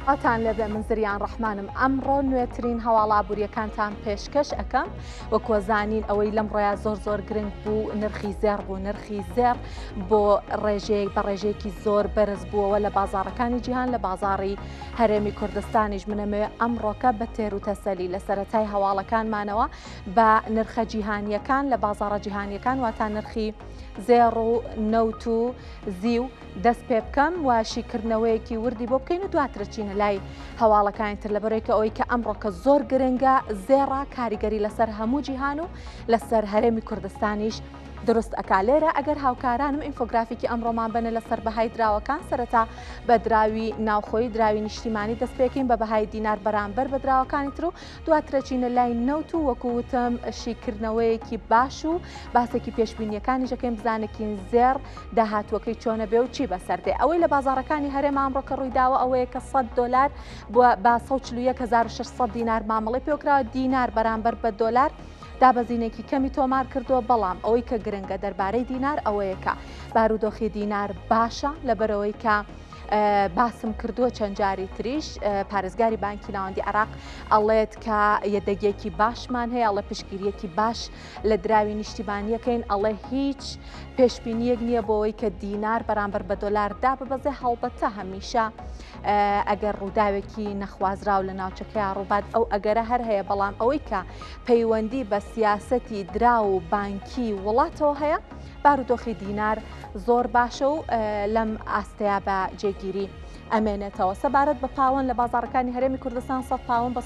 سڵاوتان لێبێ من زریان ڕەحمانم ئەمڕۆ نوێترین هەواڵ ئابووریەکانتان پێشکەش ئەەکەم وەکوە زانین ئەوەی لەم ڕۆیا زۆر زۆر گرنگ بوو نرخی زێڕ بوو نرخی زێڕ بۆ ڕێژەیەک بە ڕێژەیەکی زۆر بەرز بووەوە لە بازاڕەکانی جیهان لە بازاڕی هەرێمی کوردستانیش منەمەوێ ئەمڕۆکە بە تێر و تەسەلی لە سەرەتای هەواڵەکانمانەوە بە نرخە جیهانیەکان لە بازاڕە جیهانیەکان واتا نرخی زێڕ و نەوت و زیو دەست پێ بکەم و شیکردنەوەیەکی وردی بۆ بکەین و دواترچینە لای هەواڵەکانی تر لەبەرێکە ئەوەی کە ئەمڕۆکە زۆر گرنگە زێڕە کاریگەری لەسەر هەموو جیهان و لەسەر هەرێمی کوردستانیش دروست ئەکا لێرە ئەگەر هاوکارانم ئینفۆگرافیکی ئەمڕۆمان بەنە لەسەر بەهای دراوەکان سەرەتا بە دراوی ناوخۆی دراوی نیشتیمانی دەست پێکەین بە بەهای دینار بەرامبەر بە دراوەکانی تر و دواترەچینە لای نەوت و وەکو وتم شیکردنەوەیەکی باش و باسێکی پێشبینیەکانیش ئەکەین بزانکین زێڕ داهاتووەکەی چۆنە بێ و چی بەسەر دێ ئەوەی لە بازاڕەکانی هەرێم ئەمڕۆ کە ڕوویداوە ئەوەیە کە 100 دۆلار بووە بە 141600 دینار مامەڵەی پێکراوە دینار بەرامبەر بە دۆلار دابەزینێکی کەمی تۆمار کردووە، بەڵام ئەوەی کە گرنگە دەربارەی دینار ئەوەیە کە بارودۆخی دینار باشە لەبەرئەوەی کە باسم کردووە چەند جاری تریش پارێزگاری بانکی ناوەندی عراق ئەڵێت کە یەدەگێکی باشمان هەیە ئەڵێ پشتگیریەکی باش لە دراوی نیشتیمانیەکەین ئەڵێ هیچ پێشبینیەک نییە بۆەوەی کە دینار بەرامبەر بە دۆلار داببەزێ هەڵبەتە هەمیشە ئەگەر ڕووداوێکی نەخوازراو لە ناوچەکەیا ڕووبات ئەو ئەگەرە هەر هەیە بەڵام ئەوەی کە پەیوەندی بە سیاسەتی دراو و بانکی وڵاتەوە هەیە بارودۆخی دینار زۆر باشە و لەم ئاستەیا بە جێگیری ئەمێنێتەوە. سەبارەت بە پاوەن لە بازاڕەکانی هەرێمی کوردستان 100 پاوەن بە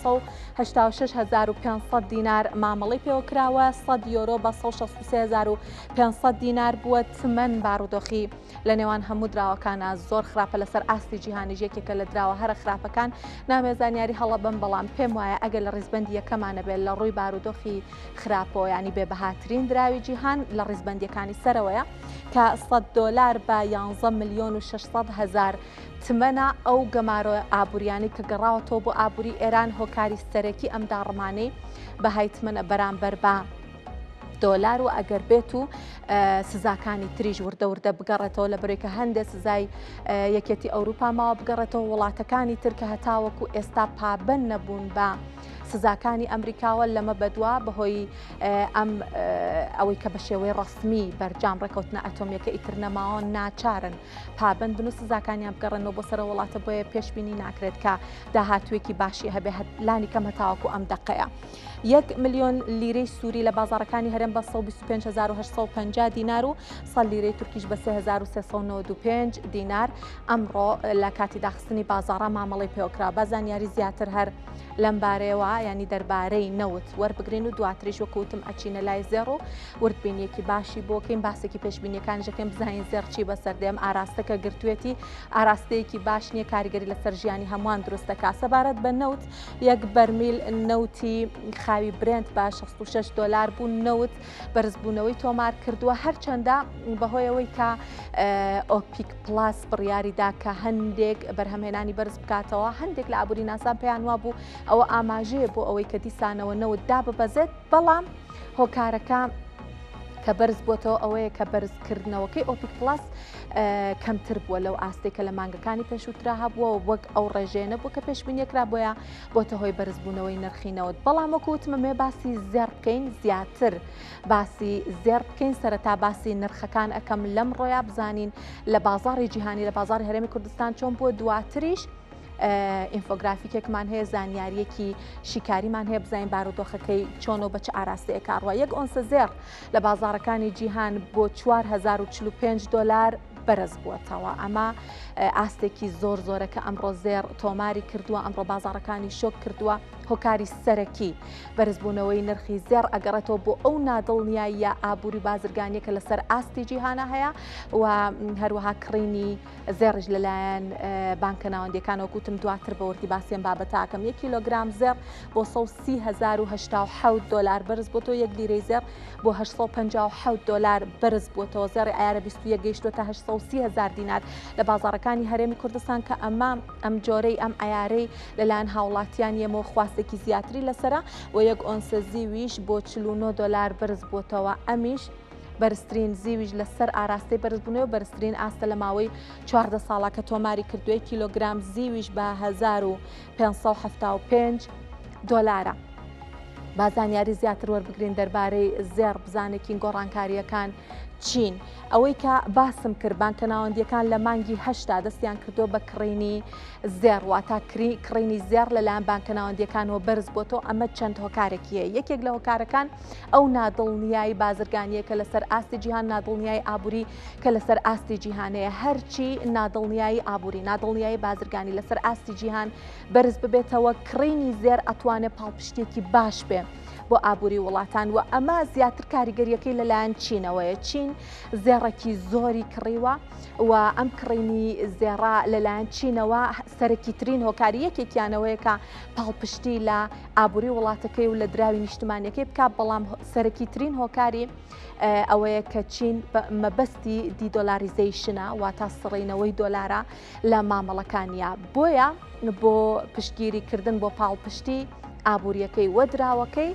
186500 دینار مامەڵەی پێوە کراوە، 100 یۆرۆ بە 163500 دینار بووە، تمەن بارودۆخی لە نێوان هەموو دراوەکانا زۆر خراپە لەسەر ئاستی جیهانیش یەکێکە لە دراوە هەرە خراپەکان نامەوێت زانیاری هەڵە بم بەڵام پێم وایە ئەگەر لە ڕیزبەندی یەکەمانە بێت لە ڕووی بارودۆخی خراپەوە ینی بێ بەهاترین دراوی جیهان لە ڕیزبەندیەکانی سەرەوەیە کە 100 دۆلار بە 11 ملیۆن و 600 هزار تمەنە ئەو گەمارۆ ئابووریانەی کە گەڕاوەتەوە بۆ ئابووری ئێران هۆکاری سەرەکی ئەم داڕمانەی بەهای تمەنە بەرامبەر بە دۆلار و ئەگەر بێت و سزاکانی تریش وردە وردە بگەڕێتەوە لە بەرەی کە هەندێک سزای یەکێتی ئەوروپا ماوە بگەڕێتەوە وڵاتەکانی تر کە هەتاوەکو ئێستا پابەند نەبوون بە سزاکانی ئەمریکاوە لەمە بەدوا بەهۆی ئەم ئەوەی کە بە شێوەی ڕسمی بەرجام ڕێکەوتنە ئەتۆمیەکە ئیتر نەماوە ناچارن پابند بن و سزاکانیان بگەڕێنەوە بۆ سەر وڵاتە بۆیە پێشبینی ناکرێت کە داهاتوویەکی باشی هەبێ لانی کەم هەتاوەکو ئەم دەقەیە. یەک ملیۆن لیرەی سووری لە بازاڕەکانی هەرێم بە 125850 دینار و 100 لیرەی تورکیش بە 3395 دینار ئەمڕۆ لە کاتی داخستنی بازاڕە مامەڵەی پێوەکرا بە زانیاری زیاتر هەر لەم بارەیەوە ینی دەربارەی نەوت وەربگرین و دواتریش وەکوتم ئەچینە لای زێڕ و وردبینیەکی باشی بۆکەین باسێکی پێشبینیەکانیشەکەین بزانین زێڕ چی بەسەر دێم ئاراستەکە گرتوێتی ئاراستەیەکی باش نییە کاریگەری لەسەر ژیانی هەمووان دروست دەکات سەبارەت بە نەوت یەک بەرمیل نەوتی خاوی برێنت بە 66 دۆلار بوو نەوت بەرزبوونەوەی تۆمار کردووە هەرچەندە بەهۆیەوەی کە ئۆپیک پلاس بڕیاریدا کە هەندێک بەرهەمهێنانی بەرز بکاتەوە هەندێک لە ئابووری ناسان پێیان وابوو ئەوە ئاماژەیە بۆ ئەوەی کە دیسانەوە نەوت داببەزێت بەڵام هۆکارەکە کە بەرز بۆتەوە ئەوەیە کە بەرزکردنەوەکەی ئۆپیک پلاس کەمتر بووە لەو ئاستێک کە لە مانگەکانی پێشووترا هەبووە و وەک ئەو ڕێژەیە نەبوو کە پێشبینیەکرا بۆیە بۆتە هۆی بەرزبوونەوەی نرخی نەوت بەڵام وەکو وتمە مێ باسی زێڕ بکەین زیاتر باسی زێڕ بکەین سەرەتا باسی نرخەکان ئەەکەم لەم ڕۆیا بزانین لە بازاڕی جیهانی لە بازاڕی هەرێمی کوردستان چۆن بووە دواتریش ئینفۆگرافیکێکمان هەیە زانیاریەکی شیکاریمان هەیە بزانین بارودۆخەکەی چۆن و بە چ ئاراستەیەک ئەڕوا یەک ئۆنسە زێڕ لە بازاڕەکانی جیهان بۆ 4045 دلار بەرز بووەتەوە ئەمە ئاستێکی زۆر زۆرە کە ئەمڕۆ زێڕ تۆماری کردووە ئەمڕۆ بازاڕەکانی شۆک کردووە هۆکاری سەرەکی بەرزبوونەوەی نرخی زێڕ ئەگەڕێتەوە بۆ ئەو نادڵنیاییە ئابووری بازرگانیە کە لەسەر ئاستی جیهانە هەیە و هەروەها کڕینی زێڕیش لەلایەن بانکە ناوەندیەکانەوە کوتم دواتر بە وردی باسی ئەم بابەتە ئەکەم یەک کیلۆگرام زێڕ بۆ 130087 دۆلار بەرز بۆتەوە یەک لیرەی زێڕ بۆ 857 دۆلار بەرز بووەتەوە زێڕی ئایارە 21 گەیشتووەتە 830 هزار دینار لە بازاڕەکانی هەرێمی کوردستان کە ئەمە ئەم جۆرەی ئەم ئایارەی لەلایەن هاوڵاتیان یەمەوە خواستێکی زیاتری لەسرە و یەک ئۆنسە زیویش بۆ 49 دۆلار بەرز بووەتەوە ئەمیش. بەرزترین زیویش لەسەر ئاراستەی بەرزبوونەوە بەرزترین ئاستە لە ماوەی 14 ساڵە کە تۆماری کردووە کیلۆگرام زیویش بە 1575 دۆلارە. با زانیاری زیاتر وەربگرین دەربارەی زێڕ بزانێکین گۆڕانکارییەکان چین. ئەوەی کە باسم کرد بانکە ناوەندیەکان لە مانگی هەشتا دەستیان کردووە بە کڕینی زێڕ واتا کڕینی زێڕ لەلایەن بانکە ناوەندیەکانەوە بەرز بۆتەوە ئەمە چەند هۆکارێکی هەیە یەکێک لە هۆکارەکان ئەو نادڵنیایی بازرگانیە کە لەسەر ئاستی جیهان نادڵنیایی ئابووری کە لەسەر ئاستی جیهانەیە هەرچی نادڵنیایی ئابووری نادڵنیایی بازرگانی لەسەر ئاستی جیهان بەرز ببێتەوە کڕینی زێر ئەتوانێت پاڵپشتێکی باش بێ بۆ ئابووری وڵاتان و ئەمە زیاتر کاریگەریەکەی لەلایەن چینەوەیە چین زێڕێکی زۆری کڕیوە و ئەم کڕینی زێڕە لەلایەن چینەوە سەرەکیترین هۆکاری یەکێکیانەوەیە کە پاڵپشتی لە ئابووری وڵاتەکەی و لە دراوی نیشتمانیەکەی بک بەڵام سەرەکیترین هۆکاری ئەوەیە کە چین مەبەستی de-dollarization ە واتا سڕینەوەی دۆلارە لە مامەڵەکانیا بۆیە بۆ پشتگیری کردن بۆ پاڵپشتی ئابووریەکەی و دراوەکەی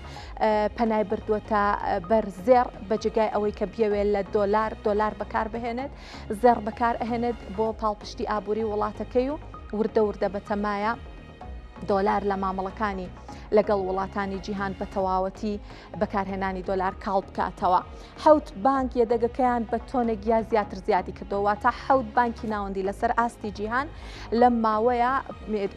پەنای بردووەتە بەر زێڕ بە جێگای ئەوەی کە بیەوێت لە دۆلار دۆلار بەکار بهێنێت زێڕ بەکار ئەهێنێت بۆ پاڵپشتی ئابووری وڵاتەکەی و وردە وردە بەتەمایە دۆلار لە مامەڵەکانی لەگەڵ وڵاتانی جیهان بە تەواوەتی بەکارهێنانی دۆلار کاڵ بکاتەوە. حەوت بانک یەدەگەکەیان بە تۆنێک یا زیاتر زیادی کردەوە واتە حەوت بانکی ناوەندی لەسەر ئاستی جیهان لەم ماوەیە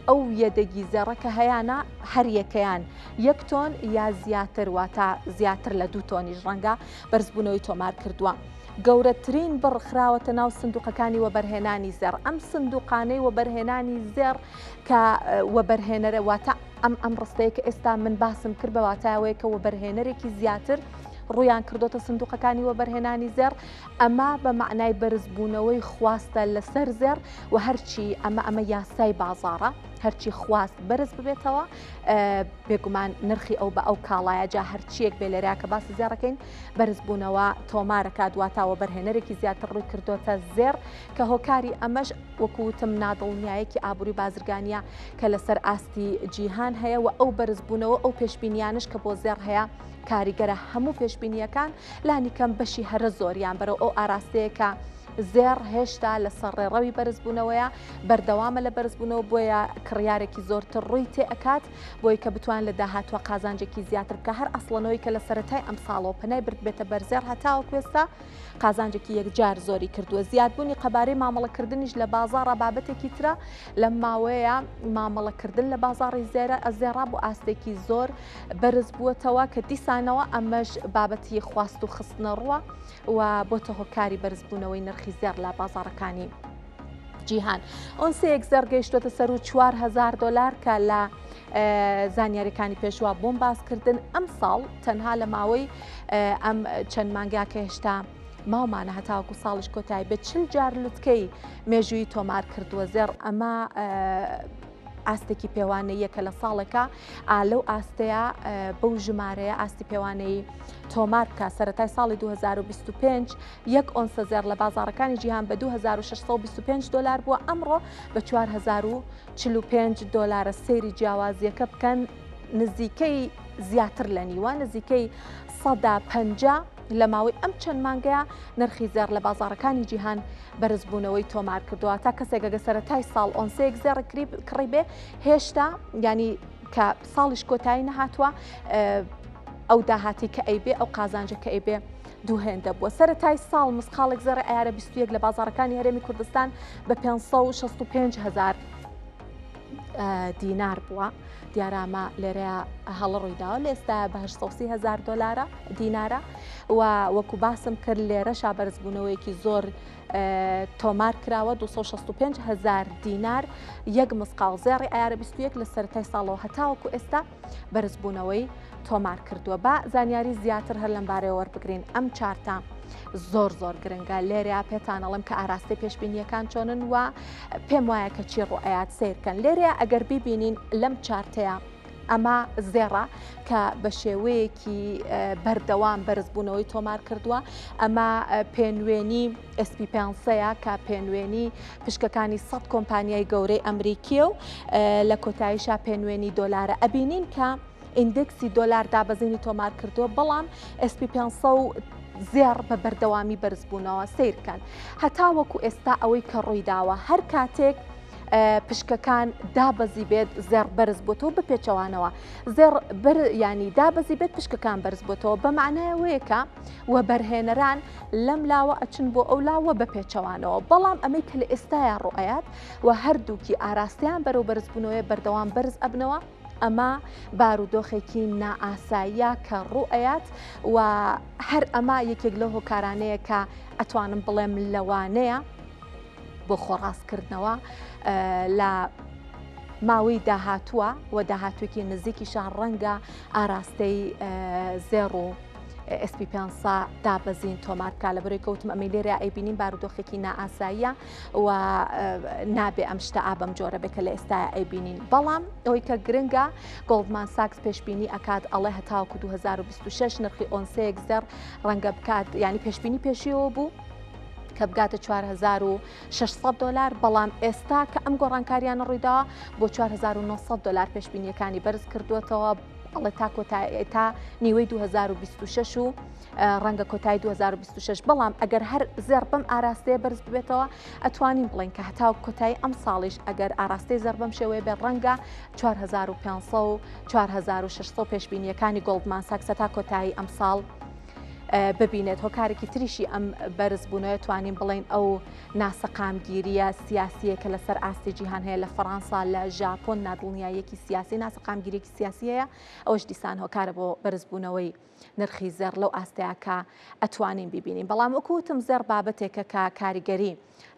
ئەو یەدەگی زێڕە کە هەیانە هەریەکەیان یەک تۆن یا زیاتر واتە زیاتر لە دوو تۆنیش ڕەنگە بەرزبوونەوەی تۆمار کردووە. گەورەترین بڕ خراوەتە ناو سندوقەکانی وەبەرهێنانی زێڕ ئەم سندوقانەی وەبەرهێنانی زێڕ کە وەبەرهێنەرە واتە ئەم ئەم ڕستەیە کە ئێستا من باسم کرد بە واتایەوەیە کە وەبەرهێنەرێکی زیاتر ڕویان کردوتە سندوقەکانی وەبەرهێنانی زێڕ ئەمە بە معنای بەرزبوونەوەی خواستە لەسەر زێڕ و هەرچی ئەمە ئەمە یاسای بازاڕە هەرچی خواست بەرز ببێتەوە بێگومان نرخی ئەو بە ئەو کاڵایە جا هەرچیەک بێ لێرە کە باسی زێڕەکەین بەرزبوونەوە تۆمارەکات واتا وەبەرهێنەرێکی زیاتر ڕووی کردوتە زێڕ کە هۆکاری ئەمەش وەکو وتم نادڵنیایەکی ئابووری بازرگانیە کە لەسەر ئاستی جیهان هەیە و ئەو بەرزبوونەوە ئەو پێشبینیانش کە بۆ زێڕ هەیە کاریگەرە هەموو پێشبینیەکان لانیکەم بەشی هەرە زۆریان بەرەو ئەو ئاراستەیە کە زێڕ هێشتا لەسەر ڕێڕەوی بەرزبوونەوەیە بەردەوامە لە بەرزبوونەوە بۆیە کڕیارێکی زۆرتر ڕووی تێ ئەکات بۆی کە بتوان لە داهاتوە قازانجێکی زیاتر بکە هەر ئەسڵەنەوەی کە لە سەرەتای ئەم ساڵەوە پەنای بردبێتە بەرزێڕ هەتاوەکو ئێستا قازانجێکی یەکجار زۆری کردووە. زیادبوونی قەبارەی مامەڵەکردنیش لە بازاڕا بابەتێکی ترە، لەم ماوەیە مامەڵەکردن لە بازاڕی زێڕا بۆ ئاستێکی زۆر بەرز بووەتەوە کە دیسانەوە ئەمەش بابەتی خواست و خستنەڕووە و بۆتە هۆکاری بەرزبوونەوەی نرخی زێڕ لە بازاڕەکانی جیهان. ئۆنسەیەک زێڕ گەیشتووەتە سەروو 4000 دۆلار کە لە زانیاریەکانی پێشوا بۆم باسکردن ئەم ساڵ تەنها لە ماوەی ئەم چەند مانگا کە هێشتا ماومانە هەتاوەکو ساڵیش کۆتایی بێت چل جار لوتکەی مێژووی تۆمار کردووە زێڕ ئەمە ئاستێکی پێوانەیە کە لە ساڵێکە لەو ئاستەیە بەو ژمارەیە ئاستی پێوانەیی تۆمار بکە سەرەتای ساڵی 2025 یەک ئۆنسە زێڕ لە بازاڕەکانی جیهان بە 2625 دلار بووە ئەمڕۆ بە 45 دۆلارە سەیری جیاوازیەکە بکەن نزیکەی زیاتر لە نیوە نزیکەی 50 لە ماوەی ئەم چەند مانگەیە نرخی زێڕ لە بازاڕەکانی جیهان بەرزبوونەوەی تۆمار کردووە تا کەسێک ئەگە سەرەتای ساڵ ئۆنسەیەک زێڕ کڕی بێ هێشتا ینی کە ساڵیش کۆتایی نەهاتووە ئەو داهاتی کە ئەیبێ ئەو قازانجە کە ئەیبێ دوو هێندە بووە. سەرەتای ساڵ مسقاڵێک زێڕی عەیارە 21 لە بازاڕەکانی هەرێمی کوردستان بە 565 هەزار دینار بووە. دیارە ئەمە لێرەیە هەڵە ڕوویداوە لە ئێستا بە 830 هەزار دۆلارە دینارە و وەکو باسم کرد لێرەشا بەرزبوونەوەیەکی زۆر تۆمار کراوە 265 هزار دینار یەک مسقاڵ زێڕی ئایارە 21 لە سەرەتای ساڵەوە هەتاوەکو ئێستا بەرزبوونەوەی تۆمار کردووە با زانیاری زیاتر هەر لەم بارەیەوە وەربگرین ئەم چارتە زۆر زۆر گرنگە لێرەیا پێتان ئەڵێم کە ئاراستەی پێشبینیەکان چۆنن و پێم وایە کە چی ڕوئەیات سیرکەن لێرەیە ئەگەر بیبینین لەم چارتەیە ئەمە زێڕە کە بە شێوەیەکی بەردەوام بەرزبوونەوەی تۆمار کردووە ئەمە پێنوێنی SP پێنسەیە کە پێنوێنی پشکەکانی 100 کۆمپانیای گەورەی ئەمریکیە و لە کۆتاییشا پێنوێنی دۆلارە ئەبینین کە ئیندێکسی دۆلار دابەزینی تۆمار کردووە بەڵام SP 500 زێڕ بە بەردەوامی بەرزبوونەوە سیرکەن هەتاوەکو ئێستا ئەوەی کە ڕوویداوە هەر کاتێک پشکەکان دابەزی بێت زێڕ بەرز بۆتەوە بە پێچەوانەوە زێڕ بەر ینی دابەزی بێت پشکەکان بەرز بۆتەوە بە معنایەوەیە کە وەبەرهێنەران لەم لاوە ئەچن بۆ ئەو لاوە بە پێچەوانەوە بەڵام ئەمەی کە لە ئێستایا ڕوئەیات و هەردووکی ئاراستەیان بەرەو بەرزبوونەوەی بەردەوام بەرز ئەبنەوە ئەمە بارودۆخێکی نائاساییە کە ڕوئەیات و هەر ئەمە یەکێک لەو هۆکارانەیە کە ئەتوانم بڵێم لەوانەیە بۆ خۆڕاستکردنەوە لە ماوەی داهاتووە و داهاتوێکی نزیکیشان ڕەنگە ئاراستەی زێڕ و SP 500 دابەزین تۆمار بکە لە بەرەی کەوتم ئەمەی لێرە ئەیبینین بارودۆخێکی نائاساییە و نابێ ئەم شتە ئابەم جۆرە بێت کە لە ئێستا ئەیبینین بەڵام ئەوەی کە گرنگە گۆڵدمان ساکس پێشبینی ئەکات ئەڵێ هەتاوەکو 2026 نرخی ئۆنسەیەک زێڕ ڕەنگە بکات ینی پێشبینی پێشیەوە بوو کە بگاتە 4600 دلار بەڵام ئێستا کە ئەم گۆڕانکاریانە ڕوویداوە بۆ 4900 دلار پێشبینیەکانی بەرز کردووەتەوە ئەڵێ تا کۆتایی تا نیوەی 2026 و ڕەنگە کۆتایی 2026 بەڵام ئەگەر هەر زێڕ بەم ئاراستەیە بەرز ببێتەوە ئەتوانین بڵێن کە هەتا کۆتایی ئەم ساڵیش ئەگەر ئاراستەی زێڕ بەم شێوەیە بێت ڕەنگە 4500 و 4600 پێشبینیەکانی گۆڵدمان ساکسە تا کۆتایی ئەم ساڵ ببینێت هۆکارێکی تریشی ئەم بەرزبوونەوە توانین بڵین ئەو ناسەقامگیریە سیاسیە کە لەسەر ئاستی جیهان هەیە لە فەڕەنسا لە ژاپۆن نادڵنیاییەکی سیاسی ناسەقامگیریەکی سیاسی هەیە ئەوش دیسان هۆکارە بۆ بەرزبوونەوەی نرخی زێڕ لەو ئاستەیە کە ئەتوانین ببینین بەڵام وەکو وتم زێڕ بابەتێکە کە کاریگەری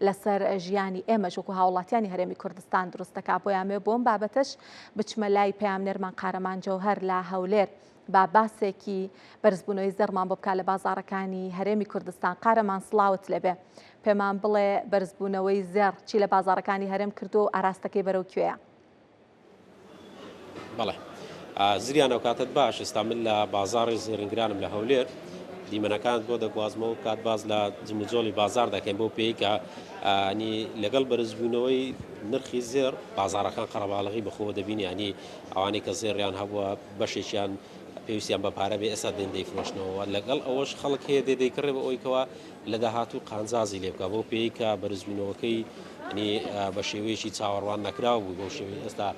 لەسەر ژیانی ئێمەش وەکو هاوڵاتیانی هەرێمی کوردستان دروست دەکات بۆیامێ بۆم بابەتەش بچمە لای پەیامنێرمان قارەمان جەوهەر لە هەولێر با باسێکی بەرزبوونەوەی زێڕمان بۆ بکات لە بازاڕەکانی هەرێمی کوردستان. قارەمان سڵاوت لێبێ. پێمان بڵێ بەرزبوونەوەی زێڕ چی لە بازاڕەکانی هەرێم کردووە و ئاراستەکەی بەرەو کوێیە؟ بەڵێ زریان ئەوکاتەت باش ئێستا من لە بازاڕی زێڕینگرانم لە هەولێر دیمەنەکانت بۆ دەگوازمەوە کات باز لە جموجۆڵی بازار دەکەین بۆ پێی کە ینی لەگەڵ بەرزبوونەوەی نرخی زێڕ بازارەکان قەرەباڵغی بەخۆوە دەبینی ینی ئەوانەی کە زێڕیان هەبووە بەشێکیان پێویستیان بە پارە بێ ئێستا دێن دەیفرۆشنەوە لەگەڵ ئەوەش خەڵک هەیە دێ دەیکڕێ بە ئەوەی کەوا لە داهاتوو قانجازی لێ بکە بەو پێی کە بەرزبوونەوەکەی ینی بە شێوەیەکی چاوەڕوان نەکراو بوو بەو شێوەی ئێستا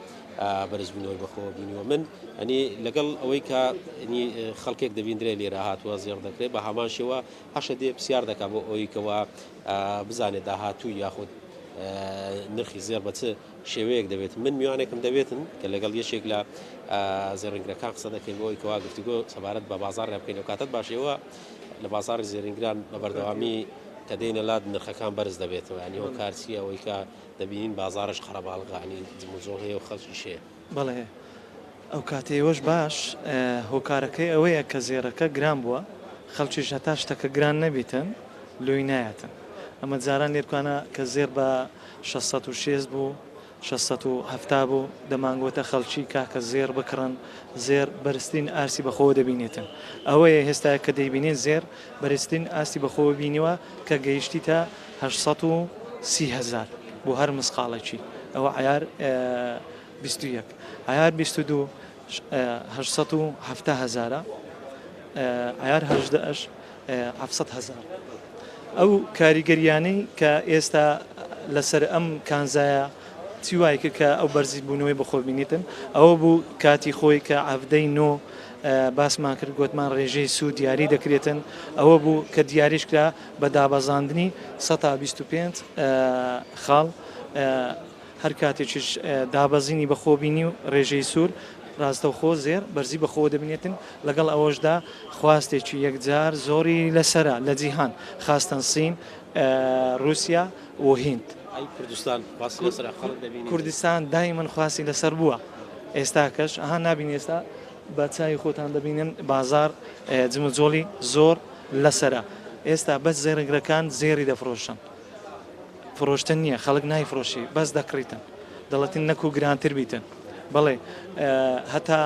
بەرزبوونەوەی بەخۆوە بینیوە من ئەنی لەگەڵ ئەوەی کە خەڵکێک دەبیندرێ لێرە هاتووە زێڕ دەکرێت بە هەمان شێوە هەشە دێ پرسیار دەکات بۆ ئەوەی کەوا بزانێت داهاتوو یاخود نرخی زێڕ بە چ شێوەیەک دەبێت من میوانێکم دەبێتن کە لەگەڵ یەکێک لە زێڕینگرەکان قسە دەکەین بۆ ئەوەی کەوا گفتوگۆ سەبارەت بە بازاڕیان بکەین ئەو کاتەت باش ئێوە لە بازاڕی زێڕینگران بە بەردەوامی کە دێنە لات نرخەکان بەرز دەبێتەوە یانی هۆکار چییە ئەوەی کە دەبینین بازاڕش قەرەباڵغە ینی جموجۆڵ هەیە و خەڵکیش هەیە. بەڵێ ئەو کاتەی ئێوەش باش هۆکارەکەی ئەوەیە کە زێڕەکە گران بووە خەڵکیش هەتا شتەکە گران نەبیتن لۆی نایەتن ئەمە جاران لێرکانە کە زێڕ بە 660 بوو 670 بوو دەمانگوتە خەڵکی کاکە زێڕ بکڕن زێڕ بەرزترین ئاستی بەخۆوە دەبینێتن ئەوەیە هێستا کە دەیبینین زێڕ بەرزترین ئاستی بەخۆوە بینیوە کە گەیشتیتە 830 هەزار بۆ هەر مسقاڵێکی ئەوە عیار 21 عیار 22 870 هەزارە عیار 18 ئەش 700 هەزار ئەو کاریگەریانەی کە ئێستا لەسەر ئەم کانزایە چی وای کرد کە ئەو بەرزی بوونەوەی بەخۆ بینیتن ئەوە بوو کاتی خۆی کە عەڤدەی نۆ باسمان کرد گوتمان ڕێژەی سوود دیاری دەکرێتن ئەوە بوو کە دیاریش کرا بە دابەزاندنی 125 خاڵ هەر کاتێکیش دابەزینی بەخۆ بینی و ڕێژەی سوور ڕاستەوخۆ زێر بەرزی بەخۆوە دەبینێتن، لەگەڵ ئەوەشدا خواستێکی یەکجار زۆری لەسەرە لە جیهان خاستەن سین، ڕووسیا و هیند. ئەی کوردستان خواستی لەسەرە خەڵک دەبینیت؟ کوردستان دایمەن خواستی لەسەر بووە ئێستاکەش ئەها نابینی ئێستا بە چاوی خۆتان دەبینن بازاڕ جموجۆڵی زۆر لەسەرە ئێستا بەس زێڕگرەکان زێڕی دەفرۆشن. فرۆشتن نییە خەڵک نایفرۆشی بەس دەکڕیتن دەڵێتن نەکو گرانتر بیتن بەڵێ هەتا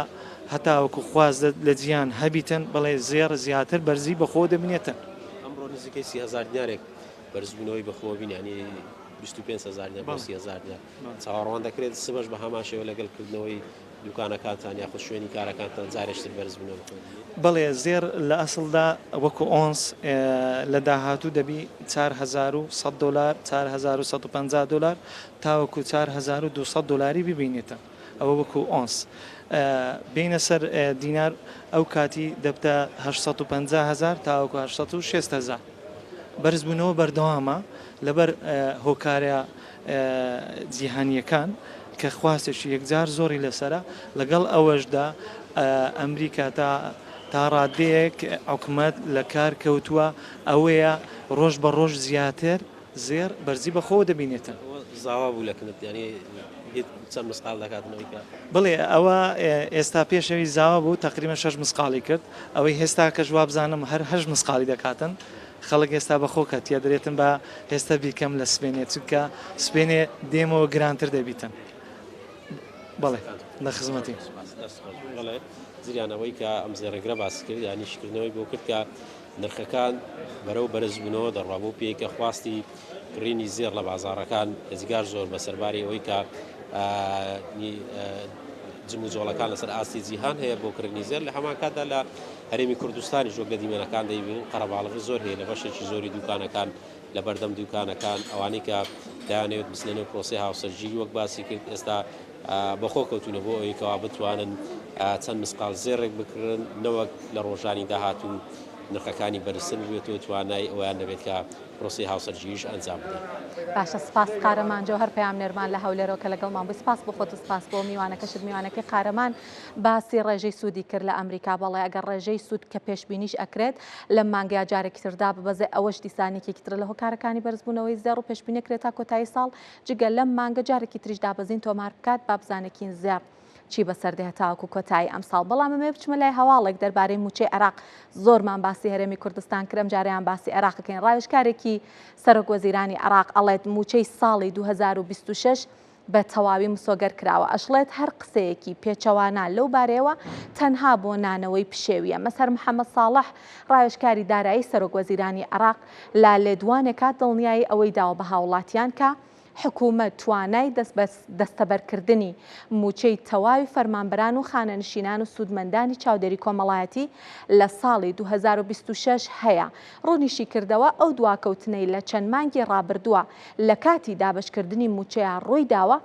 هەتاوەکو خواست لە جیان هەبیتن بەڵێ زێڕ زیاتر بەرزی بەخۆ دەبینێتن. ئەمڕۆ نزیکەی 30 هەزار دینارێک بەرزبوونەوەی بەخۆوە بینی یانی 25 هەزار دینار بۆ 30 هەزار دینار چاوەڕوان دەکرێت سبەش بە هەمان شێوە لەگەڵ کردنەوەی دوکانەکانتان یاخود شوێنی کارەکانتان جارێکتر بەرز بنەوە بخوێنن؟ بەڵێ زێڕ لە ئەسڵدا وەکو ئۆنس لە داهاتوو دەبی 4100 دۆلار 4150 دۆلار تاوەکو 4200 دۆلاری ببینێتە ئەوە وەکو ئۆنس بێینە سەر دینار ئەو کاتی دەبتە 850 هەزار تاوەکو 860 هەزار بەرزبوونەوە بەردەوامە لەبەر هۆکارە جیهانییەکان کە خواستێکی یەکجار زۆری لەسەرە، لەگەڵ ئەوەشدا ئەمریکا تا تا ڕادەیەک حکومەت لە کار کەوتووە ئەوەیە ڕۆژ بە ڕۆژ زیاتر زێڕ بەرزی بەخۆوە دەبینێتن. ئەوە زاوا بوو لە کنت یانی هیچ چەند مسقاڵ دەکاتن ئەوەی کە. بەڵێ ئەوە ئێستا پێش ئەوی زاوا بوو تەقریبەن شەش مسقاڵی کرد ئەوەی هێستاکەش وابزانم هەر هەشت مسقاڵی دەکاتن. خەڵک ئێستا بە خۆ کەتیە دەرێتن با ئێستا بیکەم لە سبێنێ چونکە سبێنێ دێمەوە گرانتر دەبیتن بەڵێ لە خزمەتی. بەڵێ زریان ئەوەی کە ئەم زێڕێگرە باسی کرد یانی شیکردنەوەی بۆ کرد کە نرخەکان بەرەو بەرزبوونەوە دەڕوا بۆ پێی کە خواستی کڕینی زێڕ لە بازاڕەکان ئێجگار زۆر بە سەرباری ئەوەی کە جموجۆڵەکان لەسەر ئاستی جیهان هەیە بۆ کڕینی زێر لە هەمان کاتدا لە هەرێمی کوردستانیش وەک لە دیمەنەکان دەیبینین قەرەباڵغی زۆر هەیە لە بەشێکی زۆری دوکانەکان لە بەردەم دوکانەکان ئەوانەی کە دەیانەوێت بچنە نێو پرۆسەی هاوسەرگیری وەک باسی کرد ئێستا بەخۆ کەوتونە بۆ ئەوەی کەوا بتوانن چەند مسقال زێڕێک بکڕن نەوەک لە ڕۆژانی داهاتوو نرخەکانی بەرزتر ببێتەوە توانای ئەویان نەبێت کە پرۆسەی هاوسەرگیریش ئەنجام بدەن. باشە سپاس قارەمان جەوهەر پەیامنێرمان لە هەولێرەوە کە لەگەڵمان بووی سپاس بۆ خۆت و سپاس بۆ میوانەکەشت میوانەکەی قارەمان باسی ڕێژەی سوودی کرد لە ئەمریکا بەڵێ ئەگەر ڕێژەی سوود کە پێشبینیش ئەکرێت لەم مانگەیا جارێکی تر داببەزێ ئەوەش دیسان یەکێکی ترە لە هۆکارەکانی بەرزبوونەوەی زێڕ و پێشبینی ئەکرێت تا کۆتایی ساڵ جگە لەم مانگە جارێکی تریش دابەزین تۆمار بکات با بزانێکین زێڕ چی بەسەر دێت تاوەکو کۆتایی ئەمساڵ بەڵام ئەمەوێ بچمە لای هەواڵێک دەربارەی مووچەی عێراق زۆرمان باسی هەرێمی کوردستان کرد ئەمجارەیان باسی عێراق بکەین ڕاوێژکارێکی سەرۆک وەزیرانی عێراق ئەڵێت مووچەی ساڵی 2026 بە تەواوی مسۆگەر کراوە ئەشڵێت هەر قسەیەکی پێچەوانە لەو بارەیەوە تەنها بۆ نانەوەی پشێویە مەسەر محەممەد ساڵح ڕاوێژکاری دارایی سەرۆک وەزیرانی عێراق لە لێدوانێکا دڵنیایی ئەوەی داوە بە هاوڵاتیان کە حکومەت توانای دەستەبەرکردنی مووچەی تەواوی فەرمانبەران و خانەنشینان و سوودمەندانی چاودێری کۆمەڵایەتی لە ساڵی 2026 هەیە. ڕوونیشیکردەوە، ئەو دواکەوتنەی لە چەند مانگی ڕابردووە لە کاتی دابەشکردنی مووچەیان ڕوویداوە،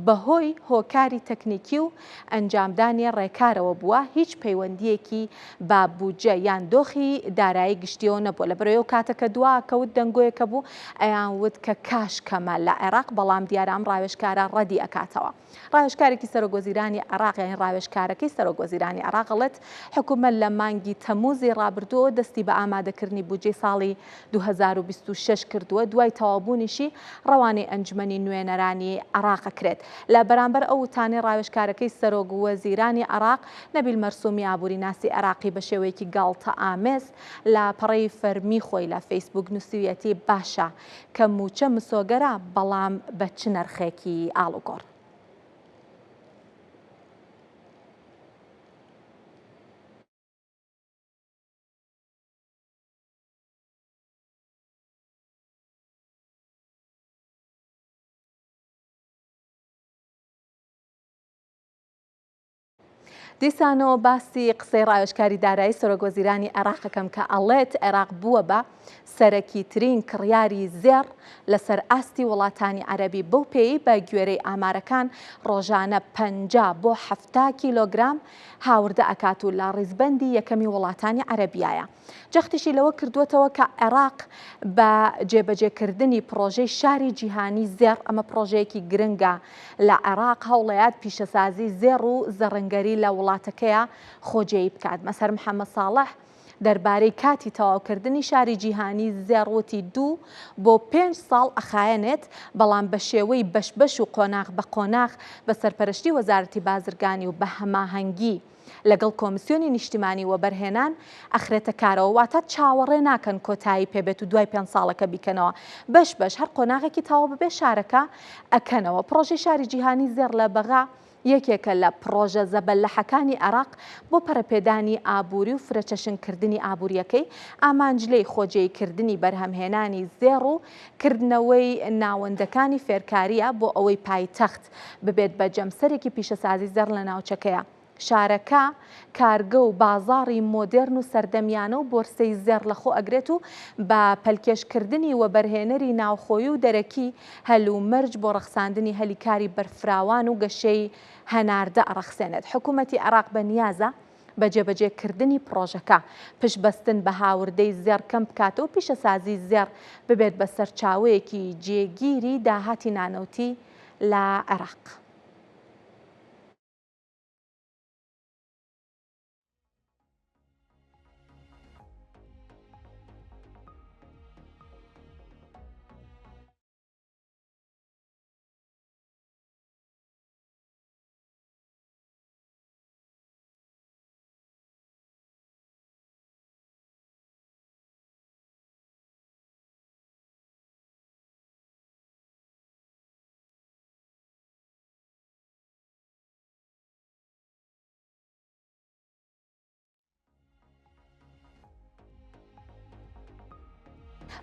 بەهۆی هۆکاری تەکنیکی و ئەنجامدانی ڕێکارەوە بووە، هیچ پەیوەندییەکی بە بودجە یان دۆخی دارایی گشتییەوە نەبووە، لەبەرئەوەی ئەو کاتە کە دوا کەوت دەنگۆیەک هەبوو ئەیان وت کە کاش کەمە لە عێراق، بەڵام دیارە ئەم ڕاوێژکارە ڕەدی ئەکاتەوە. ڕاوێژکارێکی سەرۆک وەزیرانی عێراق یانی ڕاوێژکارەکەی سەرۆک وەزیرانی عێراق ئەڵێت حکومەت لە مانگی تەموزی ڕابردووەوە دەستی بە ئامادەکردنی بودجەی ساڵی 2026 کردووە، دوای تەواوبوونیشی ڕەوانەی ئەنجومەنی نوێنەرانی عێراق ئەکرێت. لە بەرامبەر ئەو وتانەی ڕاوێژکارەکەی سەرۆک وەزیرانی عێراق، نەبیل مەرسومی ئابووریناسی عێراقی بە شێوەیەکی گاڵتەئامێز لە پەڕەی فەرمی خۆی لە فەیسبووک نووسیویەتی باشە کە مووچە مسۆگەرە، بەڵام بە چ نرخێکی ئاڵوگۆڕ؟ دیسانەوە باسی قسەی ڕاوێژکاری دارایی سەرۆک وەزیرانی عێراق ئەکەم کە ئەڵێت عێراق بووە بە سەرەکیترین کڕیاری زێڕ لەسەر ئاستی وڵاتانی عەرەبی بەو پێیەی بە گوێرەی ئامارەکان ڕۆژانە 50 بۆ 70 کیلۆگرام هاوردە ئەکات و لە ڕیزبەندی یەکەمی وڵاتانی عەرەبیایە. جەختیشی لەوە کردووەتەوە کە عێراق بە جێبەجێکردنی پڕۆژەی شاری جیهانی زێڕ، ئەمە پڕۆژەیەکی گرنگە لە عێراق، هەوڵەیات پیشەسازی زێڕ و زەڕنگەری لە وڵاتەکەیا خۆجێی بکات. مەزهەر محەمەد ساڵح دەربارەی کاتی تەواوکردنی شاری جیهانی زێڕ وتی دوو بۆ پێنج ساڵ ئەخایەنێت، بەڵام بە شێوەی بەش بەش و قۆناغ بە قۆناغ بە سەرپەرشتی وەزارەتی بازرگانی و بە هەماهەنگی لەگەڵ کۆمسیۆنی نیشتیمانی وەبەرهێنان ئەخرێتە کارەوە، واتە چاوەڕێ ناکەن کۆتایی پێبێت و دوای پێنج ساڵەکە بیکەنەوە بەش بەش هەر قۆناغێکی تەواو ببێ شارەکە ئەکەنەوە. پڕۆژەی شاری جیهانی زێڕ لە بەغا. یەکێکە لە پڕۆژە زەبەلەحەکانی عێراق بۆ پەرەپێدانی ئابووری و فرەچەشنکردنی ئابوورییەکەی، ئامانج لێی خۆجێیکردنی بەرهەمهێنانی زێڕ و کردنەوەی ناوەندەکانی فێرکارییە بۆ ئەوەی پایتەخت ببێت بە جەمسەرێکی پیشەسازی زێڕ لە ناوچەکەیە. شارەکە کارگە و بازاڕی مۆدێرن و سەردەمیانە و بۆرسەی زێڕ لەخۆ ئەگرێت و بە پەلکێشکردنی وەبەرهێنەری ناوخۆیی و دەرەکی هەل و مەرج بۆ ڕەخساندنی هەلی کاری بەرفراوان و گەشەی هەناردە ئەڕەخسێنێت. حکوومەتی عێراق بە نیازە بە جێبەجێکردنی پڕۆژەکە، پشتبەستن بە هاوردەی زێڕ کەم بکاتەوە و پیشەسازی زێڕ ببێت بە سەرچاوەیەکی جێگیری داهاتی نانەوتی لە عێراق.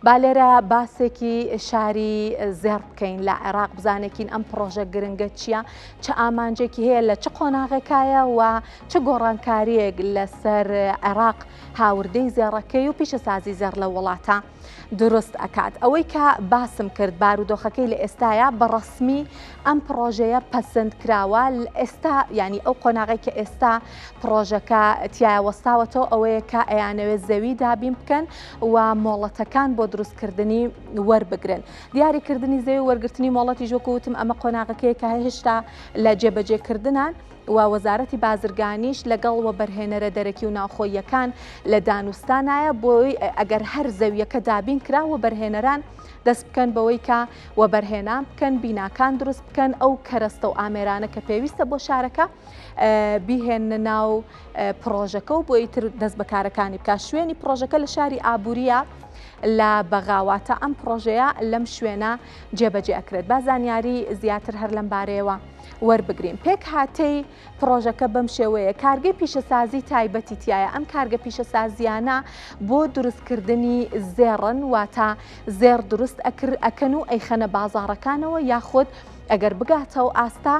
با لێرە باسێکی شاری زێڕ بکەین لە عێراق بزانێکین ئەم پڕۆژە گرنگە چییە چ ئامانجێکی هەیە لە چ قۆناغێکایە و چ گۆڕانکاریەک لەسەر عێراق هاوردەی زێڕەکەی و پیشەسازی زێڕ لە وڵاتە دروست ئەکات. ئەوەی کە باسم کرد بارودۆخەکەی لە ئێستایا بە ڕەسمی ئەم پڕۆژەیە پەسند کراوە ئێستا یانی ئەو قۆناغی کە ئێستا پڕۆژەکە تایە وەستاوەتەوە ئەوەیە کە ئەیانەوێت زەوی دابین بکەن و مۆڵەتەکان بۆ دروستکردنی وەربگرن دیاریکردنی زەوی وەرگرتنی مۆڵەتیش وەکو وتم ئەمە قۆناغەکەیە کە هێشتا لە جێبەجێکردنان و وەزارەتی بازرگانیش لەگەڵ وەبەرهێنەرە دەرەکی و ناوخۆییەکان لە دانوستانایە بۆی ئەگەر هەر زەویەکە دابین کرا وەبەرهێنەران دەست بکەن بەوەی کە وەبەرهێنان بکەن بیناکان دروست بکەن ئەو کەرەستە و ئامێرانە کە پێویستە بۆ شارەکە بیهێننە ناو پڕۆژەکە و بۆ ئیتر دەست بەکارەکانی بکە شوێنی پڕۆژەکە لە شاری ئابووریە لە بەغاواتە ئەم پڕۆژەیە لەم شوێنە جێبەجێ ئەکرێت با زانیاری زیاتر هەر لەم بارەیەوە وەربگرین. پێکهاتەی پڕۆژەکە بەم شێوەیە، کارگەی پیشەسازی تایبەتی تیایە، ئەم کارگە پیشەسازییانە بۆ دروستکردنی زێڕن، واتە زێڕ دروست ئەکەن و ئەیخەنە بازاڕەکانەوە یاخود ئەگەر بگاتە ئەو ئاستە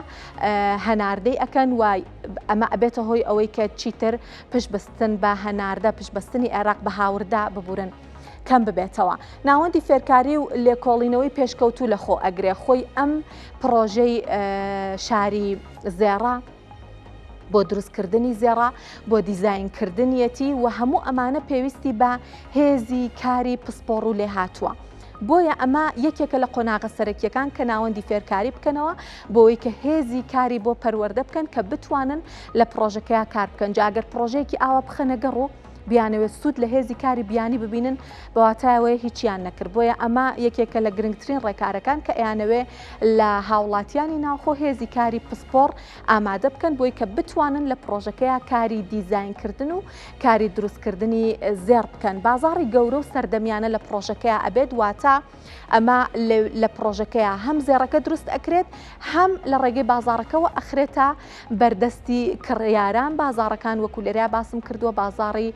هەناردەی ئەکەن و ئەمە ئەبێتە هۆی ئەوەی کە چیتر پشتبەستن بە هەناردە، پشتبەستنی عێراق بە هاوردە ببورن. کەم ببێتەوە. ناوەندی فێرکاری و لێکۆڵینەوەی پێشکەوتوو لەخۆ ئەگرێ، خۆی ئەم پڕۆژەی شاری زێڕە بۆ دروستکردنی زێڕە بۆ دیزاینکردنیەتی و هەموو ئەمانە پێویستی بە هێزی کاری پسپۆڕ و لێهاتووە. بۆیە ئەمە یەکێکە لە قۆناغە سەرەکیەکان کە ناوەندی فێرکاری بکەنەوە بۆی کە هێزی کاری بۆ پەروەردە بکەن کە بتوانن لە پڕۆژەکەیا کار بکەن جا ئەگەر پڕۆژەیەکی ئاوا بخەنە گەڕ و بیانەوێت سوود لە هێزی کاری بیانی ببینن بە واتای ئەوەیە هیچیان نەکرد بۆیە ئەمە یەکێکە لە گرنگترین ڕێکارەکان کە ئەیانەوێ لە هاوڵاتیانی ناوخۆ هێزی کاری پسپۆڕ ئامادە بکەن بۆی کە بتوانن لە پڕۆژەکەیا کاری دیزاینکردن و کاری دروستکردنی زێڕ بکەن بازاڕی گەورە و سەردەمیانە لە پڕۆژەکەیا ئەبێت واتە ئەمە لە پڕۆژەکەیا هەم زێڕەکە دروست ئەکرێت هەم لە ڕێگەی بازاڕەکەوە ئەخرێتە بەردەستی کڕیاران بازاڕەکان وەکو لێرە باسم کردووە بازاڕی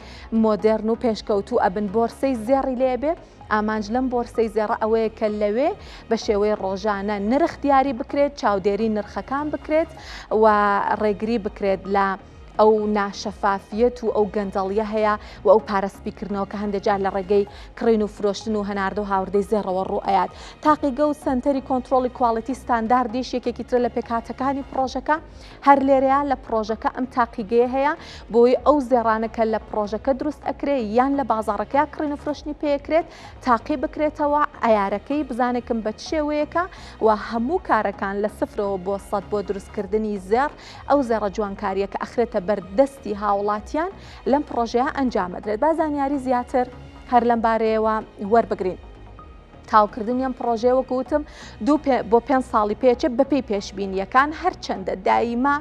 مۆدێرن و پێشکەوتوو ئەبن بۆرسەی زێڕی لێبێ ئامانج لەم بۆرسەی زێڕە ئەوەیە کە لەوێ بە شێوەی ڕۆژانە نرخ دیاری بکرێت چاودێری نرخەکان بکرێت و ڕێگری بکرێت لە ئەو ناشەفافیەت و ئەو گەندەڵیە هەیە و ئەو پارە سپیکردنەوە کە هەندێک جار لە ڕێگەی کڕین و فرۆشتن و هەناردە و هاوردەی زێڕەوە ڕوو ئەیات. تاقیگە و سەنتەری کۆنترۆڵی کواڵیتی ستانداردیش یەکێکی ترە لە پێکهاتەکانی پڕۆژەکە. هەر لێرەیە لە پڕۆژەکە ئەم تاقیگەیە هەیە بۆی ئەو زێڕانە کە لە پڕۆژەکە دروست ئەکرێ یان لە بازاڕەکەیا کڕین و فرۆشتنی پێ ئەکرێت تاقی بکرێتەوە عەیارەکەی بزانێکم بە چ شێوەیەکە و هەموو کارەکان لە سفرەوە بۆ سەد بۆ دروستکردنی زێڕ ئەو زێڕە جوانکارییە کە ئەخرێتە بەر دەستی هاوڵاتیان لەم پڕۆژەیە ئەنجام ئەدرێت. با زانیاری زیاتر هەر لەم بارەیەوە وەربگرین. تاوکردنی ئەم پڕۆژەیە وەکو وتم دوو بۆ پێ ساڵی پێچێت بەپێی پێشبینیەکان هەرچەندە دایمە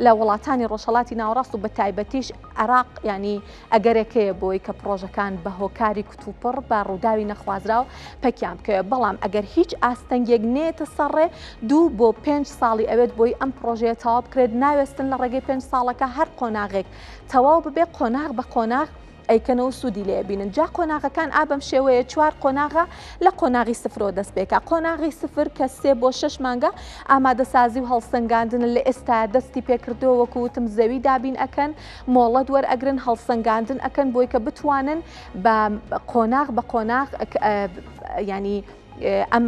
لە وڵاتانی ڕۆژهەڵاتی ناوەڕاست و بە تایبەتیش عێراق ینی ئەگەرێک هەیە بۆی کە پڕۆژەکان بە هۆکاری کوتوپڕ بە ڕووداوی نەخوازراو پەکیان بکەوێت بەڵام ئەگەر هیچ ئاستەنگێک نێتە سەرڕێ دوو بۆ پێنج ساڵی ئەوێت بۆی ئەم پڕۆژەیە تەواو بکرێت ناوێستن لە ڕێگەی پێنج ساڵەکە هەر قۆناغێک تەواو ببێ قۆناغ بە قۆناغ ئەیکەنەوە سوودی لێ بینن جا قۆناغەکان ئا بەم شێوەیە چوار قۆناغە لە قۆناغی سفرەوە دەست پێکا قۆناغی سفر کە سێ بۆ شەش مانگە ئامادەسازی و هەڵسەنگاندنە لە ئێستا دەستی پێکردەوە وەکو وتم زەوی دابین ئەکەن مۆڵەت وەرئەگرن هەڵسەنگاندن ئەکەن بۆی کە بتوانن بە قۆناغ بە قۆناغ ینی ئەم